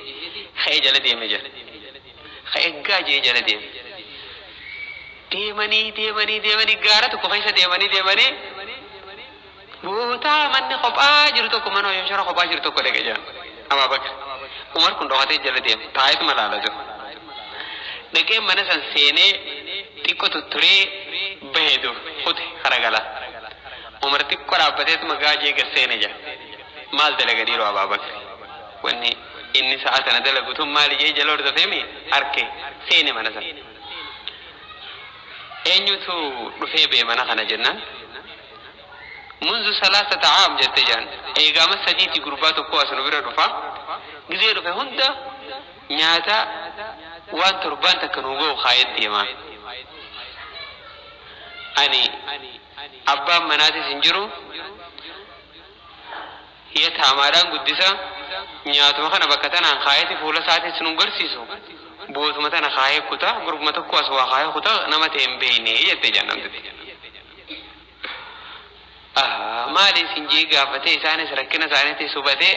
خي جلدي مجد خي جاجي جلدي Deemanii deemanii deemanii gaara tokko keessa deemanii deemanii bootaa manni kophaa jiru tokko, mana shara kophaa jiru tokko dhaqe jedhan Abaa Bakr. Umar kun dhokatee jala deema, taa'eetuma laala jiru. Dhaqee mana san seenee xiqqoo tutturee bahee dur kute haragala. Umar xiqqoo dhaabbateetuma gaajee gad seene jira. Maal dalaga dhiiroo Abaa Bakr? Wanni inni sa'a kana dalagu tun maali jee jala hordofeemi arke seene mana san. Eenyutu dhufee bee mana kana jennaan? منذ 3 عام jette jaan. Eegaama sadiiti gurbaa tokko as nu bira dhufa. Gizee dhufe hunda nyaata waan torbaan takka nu ga'u kaayet deema. Ani abbaan manaatis hin jiru. Yataamaadhaan guddisa. Nyaatuma kana bakka tanaan kaayeti fuula isaatis nu garsiisu. Bootuma tana kaayee kutaa gurbuma tokko as waa kaayee kutaa nama ta'e hin beekne jette jaan namtitti. Maali isin jee gaafatee isaanis rakkina isaaniitti hubatee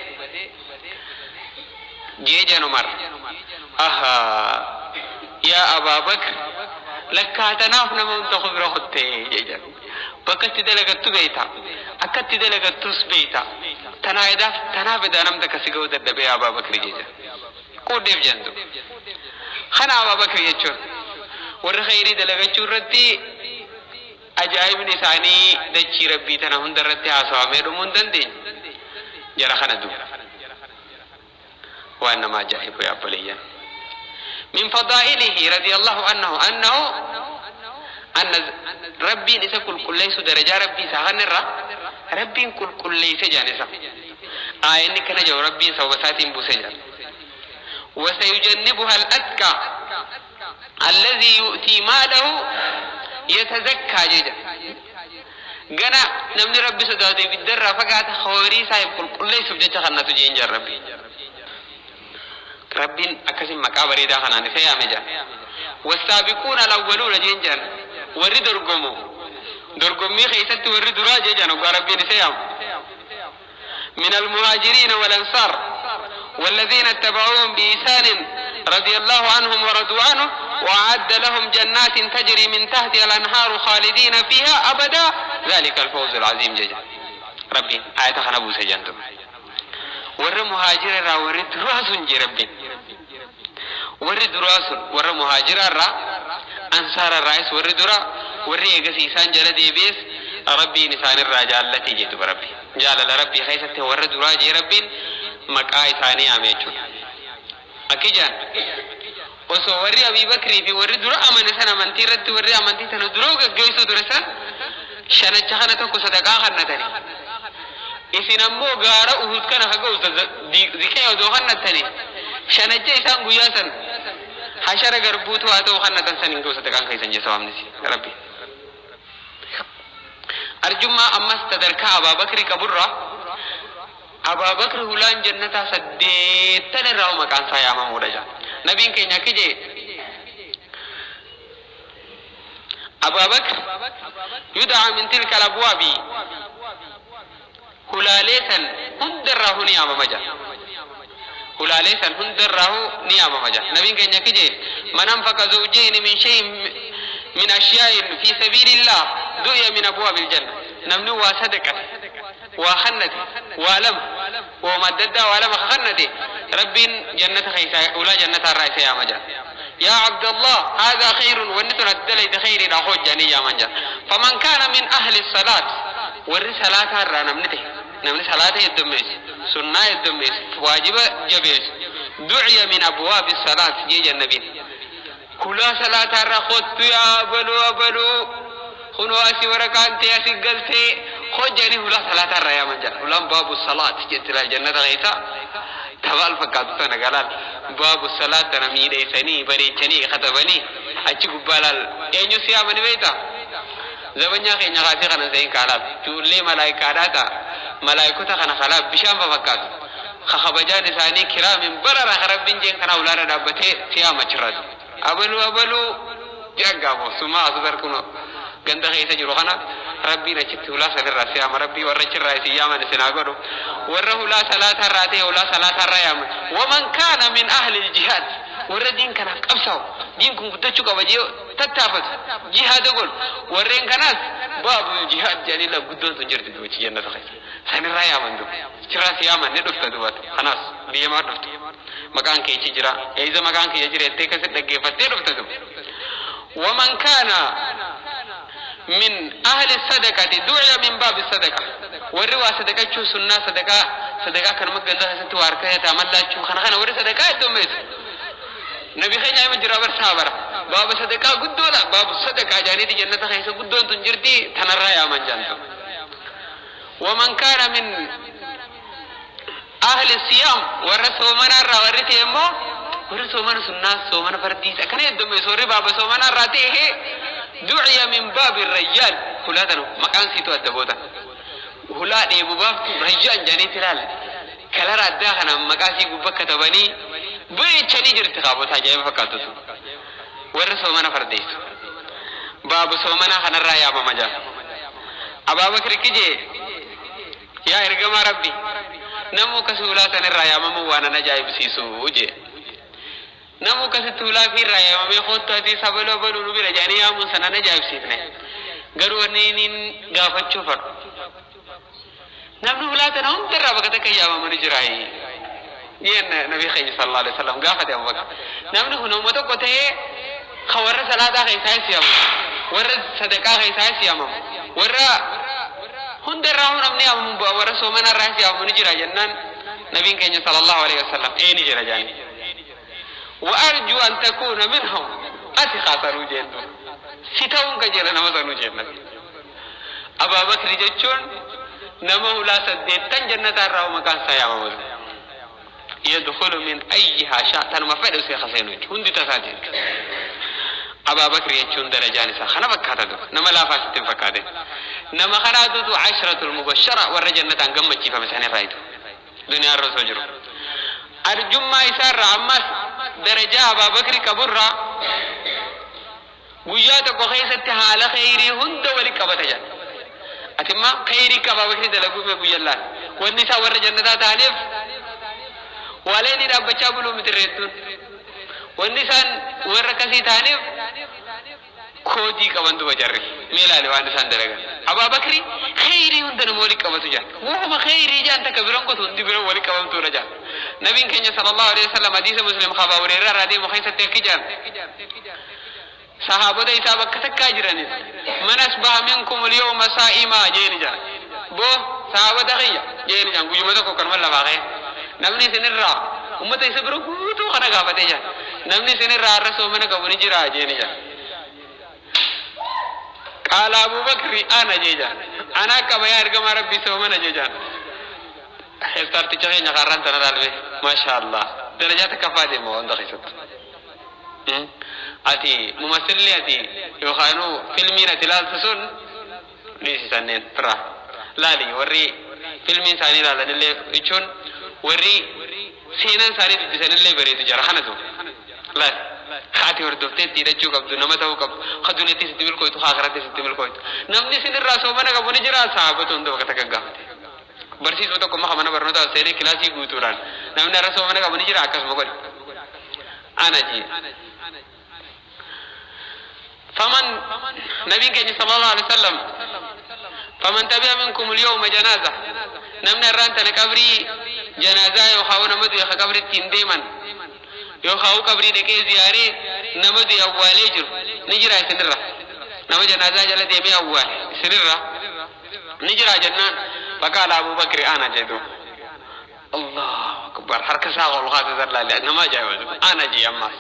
jee jan Umar. Yaa Abaa Bakr, lakkaatanaaf nama hunda bira kuttee jee jan. Bakka itti dalagattu beeyta. Akka itti dalagattus beeyta. Tanaa edaaf tanaaf edaa namni akkasi ga'uu dadhabee yaa Abaa Bakr jee jan. Qooddeef jentu. Kana Abaa Bakr jechuun warri khayrii dalagachuu irratti ajaa'ibni isaanii dachii rabbii tana hunda irratti haasawamee dhumuu hin dandeenye. Jara kana duuba. Waan nama ajaa'ibu yaa obboleeyyan. من فضائله رضي الله عنه أنه أن ربي إذا كل كل ليس درجة ربي سهن الرا ربي كل كل ليس جانسا آية كان جو ربي سوف ساتين بوسجا. وسيجنبها الأتقى الذي يؤتي ماله يتزكى جدا. جنا نمني ربي صدقتي بالدرة فقعت خوري صاحب كل كل ليس بجد خلنا تجين جر ربي. ربي أكسم مكابر إذا خنا نسيا مجا. والسابقون الأولون جنجان ورد درجمو درجمي خيست ورد راجع جان وقال ربي نسيا من المهاجرين والأنصار والذين اتبعوهم بإحسان رضي الله عنهم ورضوا عنه وأعد لهم جنات تجري من تحتها الأنهار خالدين فيها أبدا ذلك الفوز العظيم. جل ربي آية خنبو سجنتم ور مهاجر را ور دراسون جي ربي ور دراسون ور مهاجر را أنصار الرئيس ور درا ور يجسي إنسان جل ديبيس ربي نسان الرجال التي جيت بربي جال ربي خيسته ور درا جي ربي مكاي ثاني أميتشون أكيد osoo warri Abii Bakrii fi warri dura amane sana amantii irratti warri amantii sana dura gaggeessuu ture san shanacha kana tokko sadaqaa kannatani. Isin ammoo gaara Uhud kana haga ziqee odoo kannatani shanacha isaan guyyaa san hashara garbuutu haa ta'u kannatan san hin ga'u sadaqaan keessan jee sawaabni rabbi. Arjummaa ammas sadarkaa Abaa Bakrii qaburraa Abaa Bakri hulaan jannataa 8 irraa maqaan isaa yaamamuudha jaa. نبي كينيا كيجي أبا بكر يدعى من تلك الأبواب هلاليسا هندره نيام مجا هلاليسا هندره نيام مجا نبي كينيا كيجي من أنفق زوجين من شيء من أشياء في سبيل الله دعي من أبواب الجنة نمنو وصدقة وخنته ولم ومدد ولم خنته ربي جنة خيسا ولا جنة الرئيس يا مجا يا عبد الله هذا خير ونتنا الدلي خير أخوج جاني يا مجا. فمن كان من أهل الصلاة والرسالة الرا نمنته نمن صلاة الدمس سنة الدمس واجب جبيس دعي من أبواب الصلاة جي النبي كل صلاة الرا خط يا بلو بلو خنواسي ورقانتي أسجلتي خجني ولا صلاة الرا يا مجا ولا باب الصلاة جت الجنة غيتا تبال فقط أنا قال باب الصلاة أنا ميدي سني بريتني خطبني أشوف بالال إنه سيا من بيتا زبنيا خي نغاسي خنا زين كالاب تقولي ملايكة داتا ملايكة خنا خلاب بشام فقط خخبجان إنساني كرام برا خرب بنجين خنا ولا ربته سيا مشرد أبلو أبلو جاكابو سما أصدر كنو ganda keessa jiru kana rabbiin achitti hulaa sanirraa siyaama rabbii warra achirraa isin yaaman isin haa godhu warra hulaa salaatarraa ta'e hulaa salaatarraa yaaman waman kaana min ahli aljihaad Warra diin kanaaf qabsaa'u, diin kun guddachuu qaba jee tattaafatu, jihaada godhu, warreen kanaas baabu jihaad jedhanii la guddoon tun jirti duuba jannata keessa. Sanirraa yaaman duuba. Achirraa si yaaman ni dhufta duuba. Kanaas biyyamaa dhuftu. Maqaan kee achi jira. Eeyisa maqaan kiyya jira jettee akkasitti dhaggeeffattee dhufta duuba. ومن كان من أهل الصدقة دعي من باب الصدقة. warri waa sadaqachuu sunnaa sadaqaa sadaqaa kanuma ganda keessatti waa harka taamal'aachuu kana kana warri sadaqaa heddummeessu. Nabi keenya hima jira bar saabara. Baaba sadaqaa guddoodha. Baabu sadaqaa jaaniiti jannata keessa guddoon tun jirti tanarraa yaaman jaantu. ومن كان من أهل الصيام warra soomanaarraa warri ta'e immoo warri soomana sunnaa soomana fardiisa akkana heddummeessu warri baaba soomanaarraa ta'e du'iya min baabi rayyaan hulaa tanu maqaan siitu adda boota. Hulaa dheebu baaftu rayyaan jaaniitti ilaala. Kalara addaa kana maqaa sii gubbaa katabanii bareechanii jirti kaabota ajaa'iba fakkaattu. Warri soomana fardeessu. Baabu soomanaa kanarraa yaamama jaa. Abaabakir kijee yaa ergamaa Rabbi, namuu akkasii hulaa sanirraa yaamamuu waan an ajaa'ibsiisu jee. Namuu akkasitti hulaa fi irraa yaamamee kottu ati sabaloo baluu nu bira jedhanii yaamuun sana an ajaa'ibsiifne. Garuu wanni inni gaafachuu fadhu. Namni hulaa tana hundarraa bakka takka yaamamu ni jiraayi. Jeen Nabii keenya sallallahu alaihi wasallam gaafate Abubakar. Namni kun uummata tokko ta'ee kan warra salaataa keessaa yaamamu, warra sadaqaa keessaa yaamamu, warra hundarraa namni yaamamu bu'a warra soomanarraa yaamamu ni jira jennaan nabiin keenya sallallahu alaihi wasallam ee ni jira jaani. وأرجو أن تكون منهم أتي خاطروا جندو ستون كجل نما سنو جنة. أبا بكر جتشون نما ولا سديتن جنة الراو مكان سيامه يدخل من أيها شاء تنما فدو سي خسينو هندي تساجد. أبا بكر يجون درجان إسا خنا فكاتا دو نما لا فاستن فكاته نما خنا دو عشرة المبشرة والرجنة عن قمة جيفة مساني رايدو دنيا الرسول جرو أرجما إسار عماس درجة أبا بكر كبرة guyyaa tokko keessatti haala kheyrii hunda wali qabata jedha. Atimma kheyrii qaba Abubakri dalaguu mee guyyaa laal. Wanni isaa warra jannataa ta'aniif waleen dhaabbachaa buluu miti reettuun. Wanni isaan warra akkasii ta'aniif koodii qaban duba jarri. Mee ilaali waan isaan dalagan. Abubakri kheyrii hunda nama wali qabatu jedha. Wuuma kheyrii jaan takka biroon qotu hundi biroon wali qabamtuudha jedha. Nabiin keenya sallallahu alaihi wasallam hadiisa Muslim qabaa Hureyraa irraa deemu keessatti akki jedhan. Sahaabota isaa bakka takkaa jiranis man asbaha minkum al-yawma saa'ima jeeni jaan. Boo sahaabota kiyya jeeni jaan guyyuma tokko kanuma lafaa ka'e. Namni isinirraa ummata isa bira guutuu kana gaafatee jaan. Namni isinirraa har'a soomana qabu ni jira jeeni jaan. Qaala Abubakri ana jee jaan. Ana qaba yaa ergamaa Rabbii soomana jee jaan. Heftaarticha keenya karraan tana laalme maasha Allah. Darajaa takkaffaa deema waan keessatti. Ati mumasilli ati yookaanu filmiin ati ilaaltu sun dhiisisanneen bira laali warri filmiin isaanii ilaalanillee jechuun warri seenaan isaanii dubbisanillee bareedu jara kanatu laali haati hordoftee itti hidhachuu qabdu nama ta'uu qabdu ka duuniyaatti sitti milkooytu ka akhiratti sitti milkooytu namni isinirraa soomana qabu ni jira sahaabota hunda bakka takka gaafate. Barsiisuu tokko maka mana barnootaa seenee kilaasii guutuudhaan namni har'a soomana qabu ni jira akkasuma godhe. Ana jee. فمن نبي كان صلى الله عليه وسلم فمن تبع منكم اليوم جنازة نمنا رانت قبري جنازة يخاون مدو يخ قبري تنديما يخاو قبري دكي زياري نمدو أولي جر نجرا سنرة نما جنازة جل ديمي أول سنرة نجرا جنان. فقال أبو بكر أنا جدو الله أكبر حركة ساغ والغاز ذلال نما جاوز أنا جي أماس.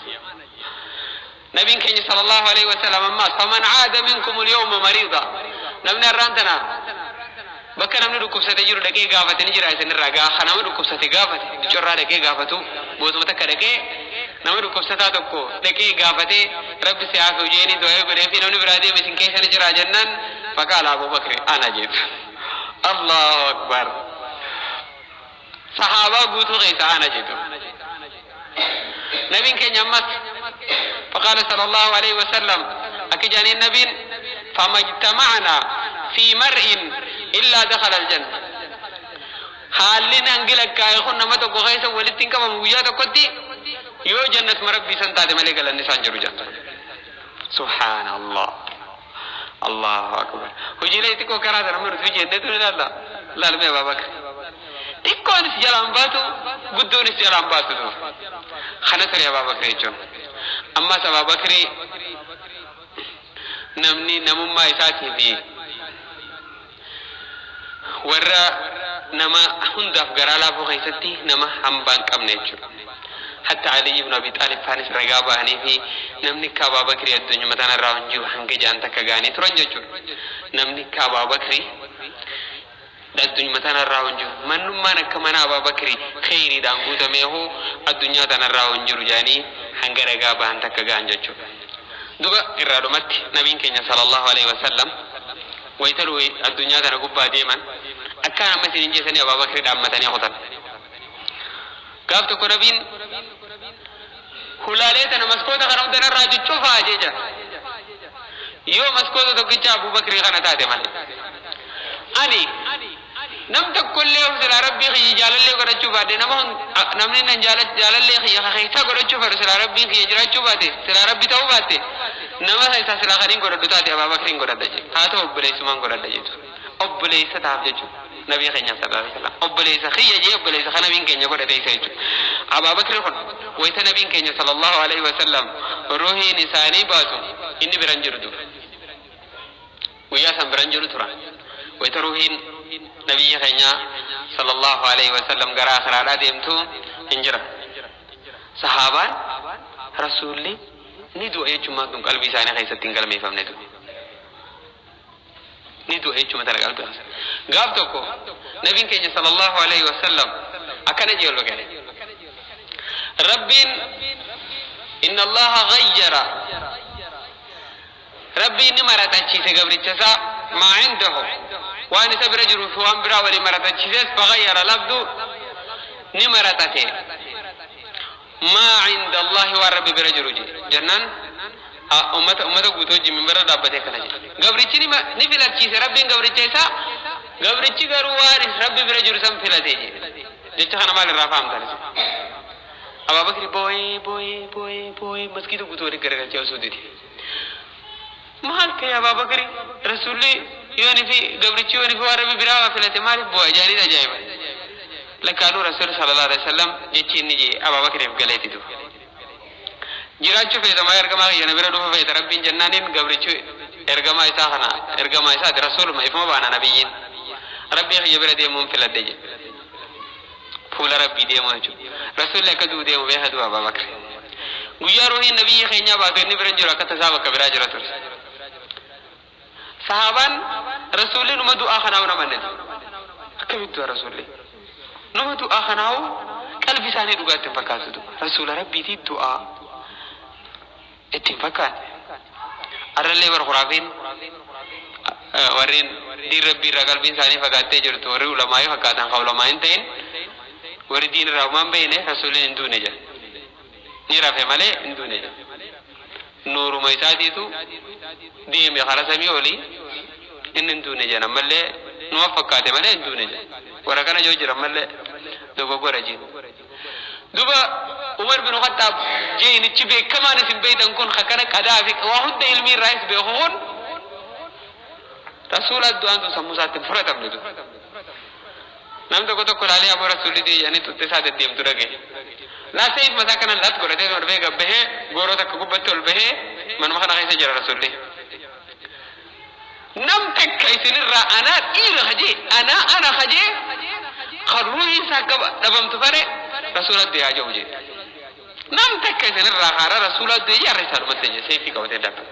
نبي كان صلى الله عليه وسلم أماس فمن عاد منكم اليوم مريضا نمنا رانتنا bakka namni dhukkubsate jiru dhaqee gaafate ni jira isinirraa gaafa nama dhukkubsate gaafate bichorraa dhaqee gaafatu boosuma takka dhaqee nama dhukkubsataa tokko dhaqee gaafate rabbi si haa jeeni du'aa godhee fi namni biraa deeme isin keessa ni jira jennaan faqaala Abubakri ana jeetu. Allahu akbar. Sahaabaa guutuu keessa ana jeetu. Nabiin keenya ammas فقال صلى الله عليه وسلم أكجاني النبي فما اجتمعنا في مرء إلا دخل الجنة. حالين أنجلك كايخون نما تقو خيسا ولتين كما مبياتا قدي Yoo jannatuma Rabbii san taate malee galanni isaan jiru jenna. Subhaanallah. Allahu akbar. Hojiilee xiqqoo karaa sana amma nuti hojjennee tun ilaalla. Laalmee Abaa Bakr. Xiqqoonis jalaan baatu, guddoonis jalaan baatu tu. Kana ture Abaa Bakr jechuun. Ammas Abaa Bakri namni namummaa isaatii fi warra nama hundaaf garaa laafuu keessatti nama hambaa hin qabne jechuudha. Hatta Ali ibn Abi Xaalib faanis ragaa bahanii fi namni akka Abaa Bakrii addunyuma tanarraa hin jiru hanga ja'an takka ga'anii turan jechuudha. Namni akka Abaa Bakrii addunyuma tanarraa hin jiru. Mannummaan akka mana Abaa Bakrii kheyriidhaan guutamee hoo addunyaa tanarraa hin jiru jedhanii hanga ragaa bahan takka ga'an jechuudha. Duba irraa dhumatti nabiin keenya sallallahu alaihi wasallam wayita addunyaa tana gubbaa deeman akkaan amma isin hin jeesanii Abaa Bakrii dhaammatanii kutan. Gaaf tokko nabiin hulaalee tana maskoota kana hunda narraa cuccufaa jee jira. Yoo maskoota tokkicha Abuu Bakrii kana taate malee. Ani nam tokkollee silaa Rabbii kiyya jaalallee godhachuu baadhe, nama namni nan jaalallee kiyya keessaa godhachuu fedhu silaa Rabbiin kiyya jiraachuu baate, silaa Rabbi ta'uu baate, nama keessaa silaa kaniin godhadhu taate Abaa Bakriin godhadha jee. Haa ta'u obboleessumaan godhadha jechuudha. Obboleessa ta'aaf jechuudha. Nabii keenya sallallahu alaihi wasallam obboleessa kiyya jee obboleessa kan nabiin keenya godhate isa jechuudha. Abaa Bakri kun wayita nabiin keenya sallallahu alaihi wasallam ruhiin isaanii baatu inni biran jiru ture. Guyyaa san biran jiru tura. Wayita ruhiin nabiyya keenya sallallahu alaihi wasallam gara akhiraadhaa deemtu hin jira. Sahaabaan rasuulli ni du'a jechuun kun qalbii isaanii keessatti hin galmeeffamne ture. Ni du'a jechuun tana qalbii keessa. Gaaf tokko nabiin keenya sallallahu alaihi wasallam akkana jee ol gale. Rabbiin inna Allaha ghayyara, Rabbiin ni maratachiise gabricha isaa, maa indahu waan isa bira jiruu fi waan biraa waliin maratachiises, faghayyara labdu ni maratate, maa inda Allahi waan Rabbi bira jiru je jennaan ummata guutuu wajjin minbara dhaabbatee kana jedhe. Gabrichi ni filachiise Rabbiin gabricha isaa, gabrichi garuu waan Rabbi bira jiru san filate je. Jecha kana maal irraa fahamtan isin? Abaa Bakri boo'ee boo'ee boo'ee boo'ee masgiida guutuu walitti garagalchee osoo dide. Maal ta'e Abaa Bakri, Rasuulli yooni fi gabrichi yooni fi waan Rabbi biraa filate maaliif boo'a jaaniin ajaa'iba. Lakkaanuu Rasuulli sallallahu alaihi wasallam jechi inni jee Abaa Bakriif galeeti duba. Jiraachuu feeta maa ergamaa kiyya na bira dhufu feeta Rabbiin jennaaniin gabrichi ergamaa isaa kana ergamaa isaati rasuuluma ifuma baana nabiyyiin Rabbii kiyya bira deemuun filadhe jedhe. Fuula Rabbii deemuu jechuudha. Rasuulli akka du'u deemu beeka du'a Abaa Bakri. Guyyaa ruuhiin nabiyyi keenyaa baatu inni bira hin jiru, akka tasaa bakka biraa jira ture. Sahaabaan rasuulli numa du'aa kanaa hin amanne. Akkamitti du'a rasuulli? Numa du'aa kanaa qalbi isaanii dhugaa ittiin fakkaatu. Rasuula Rabbiitii du'aa ittiin fakkaate. Arrallee bar khuraafiin warreen diin Rabbii irraa qalbiin isaanii fagaattee jirtu, warri ulamaa'ii fakkaatan kan ulamaa hin ta'in, warri diin irraa homaa hin beekne, rasuulli hin duune jedha. Ni rafe malee hin duune jedha. Nuuruma isaatiitu deeme kara samii olii, inni hin duune jedhan, ammallee numa fakkaate malee hin duune jedha. Warra kana joo jira ammallee dogoggora jiru. Duba Umar bin Khattaab jeenichi beekamaan isin beektan kun akkana qadaa fi waa hunda ilmii irraayis beeku kun rasuula du'aan tun sammuu isaatti hin fudhatamne ture. Nam tokko tokko ilaalee aboo rasuulli du'e jedhanii xuxxee isaa deddeemtu dhagaye. Laasee mataa kana lat godhatee ol bahee gabbahee gooroo takka gubbatti ol bahee manuma kana keessa jira rasuulli. Nam takka isinirraa anaa dhiira kajee anaa ana kajee kan ruuhiin isaa akka dhabamtu fare rasuula du'e haa jedhu jedhe. Nam takka isinirraa haara rasuula du'e jaarra isaa dhumatte jedhe seefii qabatee dhaabbata.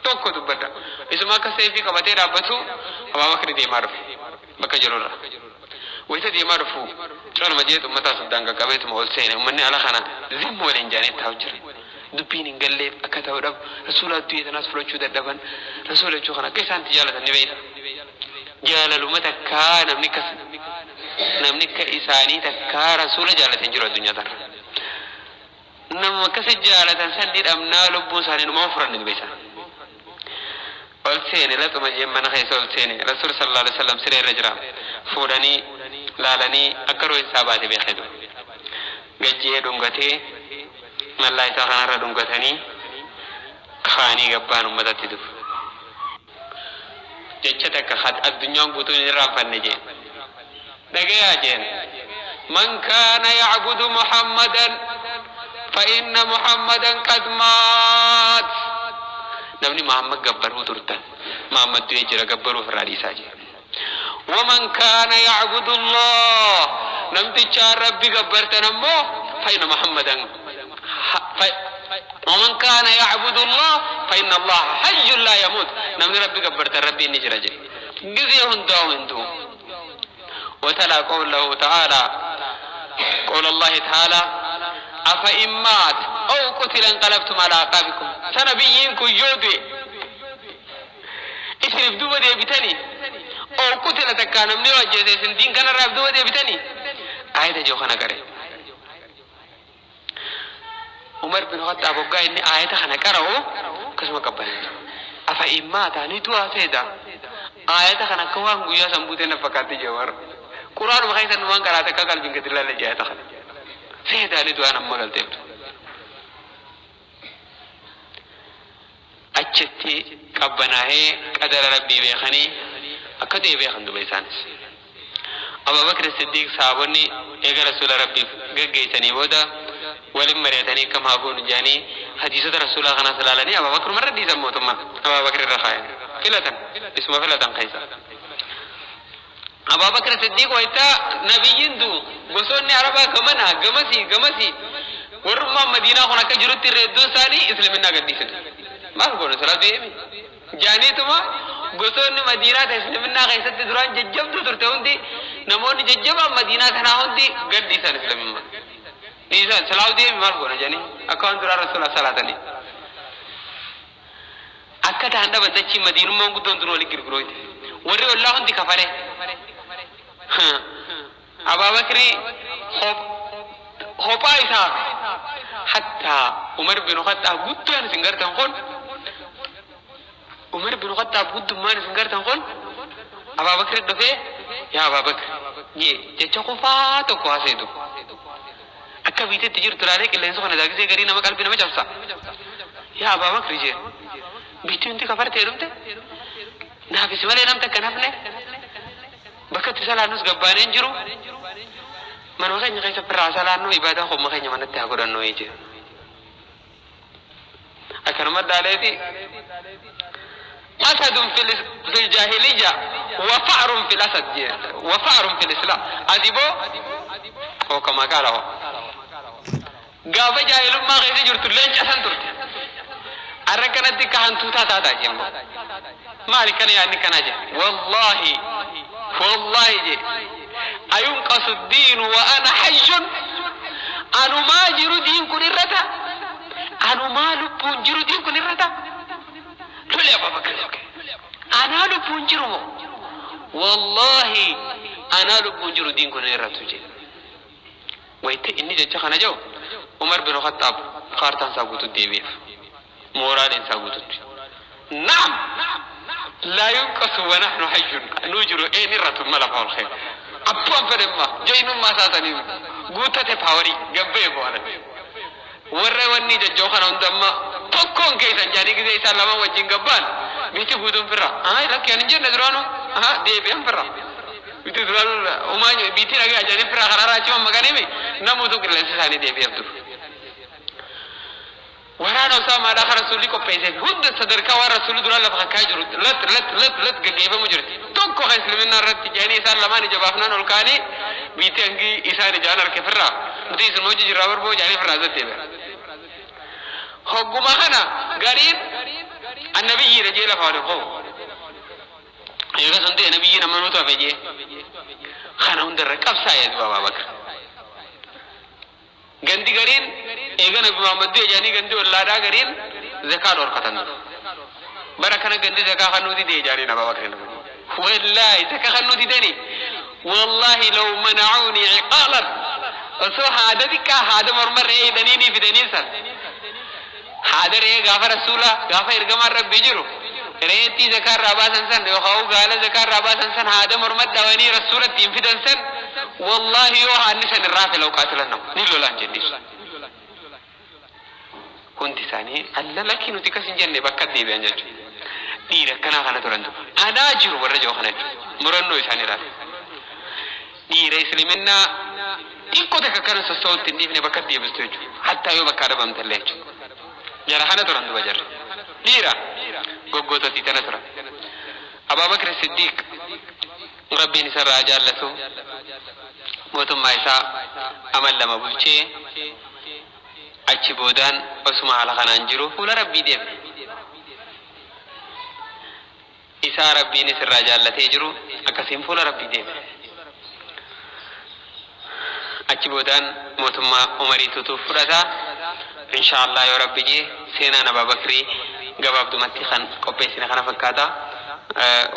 Tokko dubbadha. Isuma akka seefii qabatee dhaabbatu Abaa Bakri deemaa dhufe bakka jirurra. Wayita deemaa dhufu caluma jeetu uummataa soddaan qaqqabeetuma ol seene, uummanni ala kana zimma waliin jaanii taa'u jira. Dubbiin hin galleef akka ta'u dhabu rasuula du'e tanaas fudhachuu dadhaban. Rasuula jechuu kana akka isaan itti jaalatan ni beekta. Jaalaluma takkaa namni akka isaanii takkaa rasuula jaalatan hin jiru addunyaa tana. Nama akkasi jaalatan san ni dhabnaa lubbuun isaanii numa furanne dubeessan. Ol seene laxuma jeen mana keessa ol seene, rasuul sallallahu alaihi wasallam siree irra jira. Fuudhanii laalanii akka ruuhin isaa baate beekee ture. Gajjee dhungatee Mallaa isaa kanarra dhungatanii kaanii gabbaan ummatatti dhufu. Jecha takka addunyaan guutuun hin irraanfanne jeen. Dhagayaa jeen. Man kaana yacbudu Muhammadan fa inna Muhammadan qad maat. Namni Muhammad gabbaruu turtan Muhammad du'ee jira, gabbaruu ofirraa dhiisaa jeen. ومن كان يعبد الله، نمتشا ربي قبرتنا مو، فإن محمدا ومن كان يعبد الله فإن الله حي لا يموت. نمني ربي قبرت ربي نجرج جزيه هندو هندو. وتلا قوله تعالى، قول الله تعالى: أفإن مات أو قتل انقلبتم على أعقابكم. سنبيين كيودي إسرف دوبا ديبتني أو قتل تكا نمني وجهة سندين كان الرب دوبا ديبتني. آية جو خنا كره عمر بن خطاب وقا إني آية خنا كره كسمة قبل أفإن مات نتوا سيدا آية خنا كوان قويا سنبوتين فكاتي جوار قرآن وخيسا نوان كراتك قلبين كتر الله لجاية خنا سيدا نتوا نما قلتين achitti qabbanaa'ee qadara rabbii beekanii akka du'e beekan duba isaanis. Abuu Bakr Siddiq sahaabonni eega rasuula rabbiif gaggeessanii booda waliin mari'atanii akkam haa goonu jedhanii hadiisota rasuulaa kanaas ilaalanii Abuu Bakr marra dhiisan, mootummaa Abuu Bakr irra kaayan filatan, isuma filatan keessa. Abuu Bakr Siddiq wayitaa nabiyyiin du'u gosoonni Arabaa gamanaa gamasii gamasii warrummaan Madiinaa kun akka jirutti irra hedduun isaanii islaminaa gadhiisan. Maal goonu silaa du'eemi? Jaaniituma gosoonni Madiinaa ta'e islaminaa keessatti duraan jajjabduu turte hundi, namoonni jajjabaan Madiinaa tanaa hundi gadhiisan islamimmaa. Dhiisan, silaa du'eemi maal goona jedhanii akka waan duraa rasuula salaatanii. Akka ta'an dhaban dachii Madiinummaan guddoon tun waliin girgirooyte. Warri ollaa hundi kafare. Abaabakrii kophaa isaa hattaa Umar bin Khattaab guddaan isin gartan kun, Umar bin Khattaab guddummaan isin gartan kun, Abaabakri dhufee yaa Abaabakr jee jecha qofaa tokko haaseetu. Akka biiteetti jirtu ilaalee qilleensa kana daagisee garii nama qalbii nama cabsa. Yaa Abaabakr jee, biitti hundi kafartee dhumte, naafis malee namta akka nafne, bakka itti salaannus gabbaaneen jiru, manuma keenya keessa firraa salaannu, ibaadaa qomma keenya manatti haa godhannu jee. Akkanuma daaleeti أسد في الجاهلية وفأر في الأسد وفأر في الإسلام. أديبو هو كما قال هو gaafa jaahilummaa keessa jirtu leenca san turte, arra kanatti ka hantuutaa taataa jemma. Maali kana yaadni kana je? Wallahi wallahi je, ayunqasu diinu wa ana hayyun? Anumaa jiru diin kun irrata, anumaa lubbuun jiru diin kun irrata. Lole Abubakar anaa lubbuun jiru moo? Wallahi anaa lubbuun jiru diin kun irratu je. Wayte inni jecha kana jiru Umar bin Khattab kaartaan isaa guututti deebi'eef, mooraaleen isaa guututti. Naam, laa yunqasu wa nahnu hayyun, nuu jiru een irratu mala faawul khayr abbaan fedhemma jaynummaa isaatanii guutate paawarii gabbee bo'alan warra wanni jajjoo kana hunda amma tokkoon keessan jaanii gisee isaan lama wajjin gabbaan biitti guutuun firra lakki ani hin jenne duraanu deebi'an firra biitti duraanu umaa biitti dhagaa jaanii firra karaarraa achi mammakanimi namuutu qilleensi isaanii deebi'eef dur. Waraana Usaamaadhaa kan rasuulli qopheessee hunda sadarkaa waan rasuulli duraan lafa kakkaa jiru lat lat lat lat gaggeeffamu jirti. Tokko kan islaminaa irratti jedhanii isaan lamaan ija baafnaan ol ka'anii biitti hangi isaan ijaan harke firraa nuti isin hojii jirraa barboo jedhanii firraa deebi'an. Hogguma kana gariin annabiyyiidha jee lafa waliin qofu. Eega sun ta'e nabiyyi nama nutu hafe jee. Kana hundarra qabsaa'ee du'a Abaabakar. Gandi gariin eega Nabi Muhammad du'e jedhanii gandi ollaadhaa gariin zakaa dhorkatan. Bara kana gandi zakaa kan nuti dee jedhanii Abaabakar. Wallaahi zakaa kan nuti deni. Wallaahi law manacuuni ciqaalan, osoo haada xiqqaa haada morma re'ee hidhanii ni fidanii san. Haada re'ee gaafa rasuula gaafa ergamaan rabbii jiru re'eettii zakaa irraa baasan san yookaan gaala zakaa irraa baasan san haada morma dhawanii rasuulatti hin fidan san, wallahi yoo haadni san irraa fela uqaatilan ni lolaan jennisu. Hundi isaanii alla lakkii nuti akkas hin jenne bakka deebi'an jechuudha. Dhiira akkanaa kana turantu anaa jiru warra jiru kana jechuudha. Murannoo isaanii ilaala. Dhiira isliminnaa xiqqoo takka akkana sossootti hin dhiifne bakka deebistu jechuudha. Hattaa yoo bakka adabamtallee jechuudha. Jara kana turan duba jarri. Dhiira goggoototii tana turan. Abaabakir Siddiiq Rabbiin isarraa jaallatu mootummaa isaa amal lama bulchee achi boodaan osuma haala kanaan jiru fuula Rabbii deeme. Isaa Rabbiin isirraa jaallatee jiru akkasiin fuula Rabbii deeme. Achi boodaan mootummaa Umarii tutuuf fudhata. Insha Allah yoo Rabbi jee seenaan Abaabakrii gabaabdumatti kan qopheessine kana fakkaata.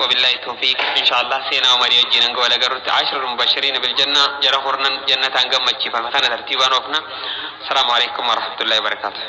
وبالله التوفيق. إن شاء الله سينا عمر يجينا نقول قررت عشر المبشرين بالجنة جرى خرنا جنة عن قمة فما كان ترتيبا وفنا. السلام عليكم ورحمة الله وبركاته.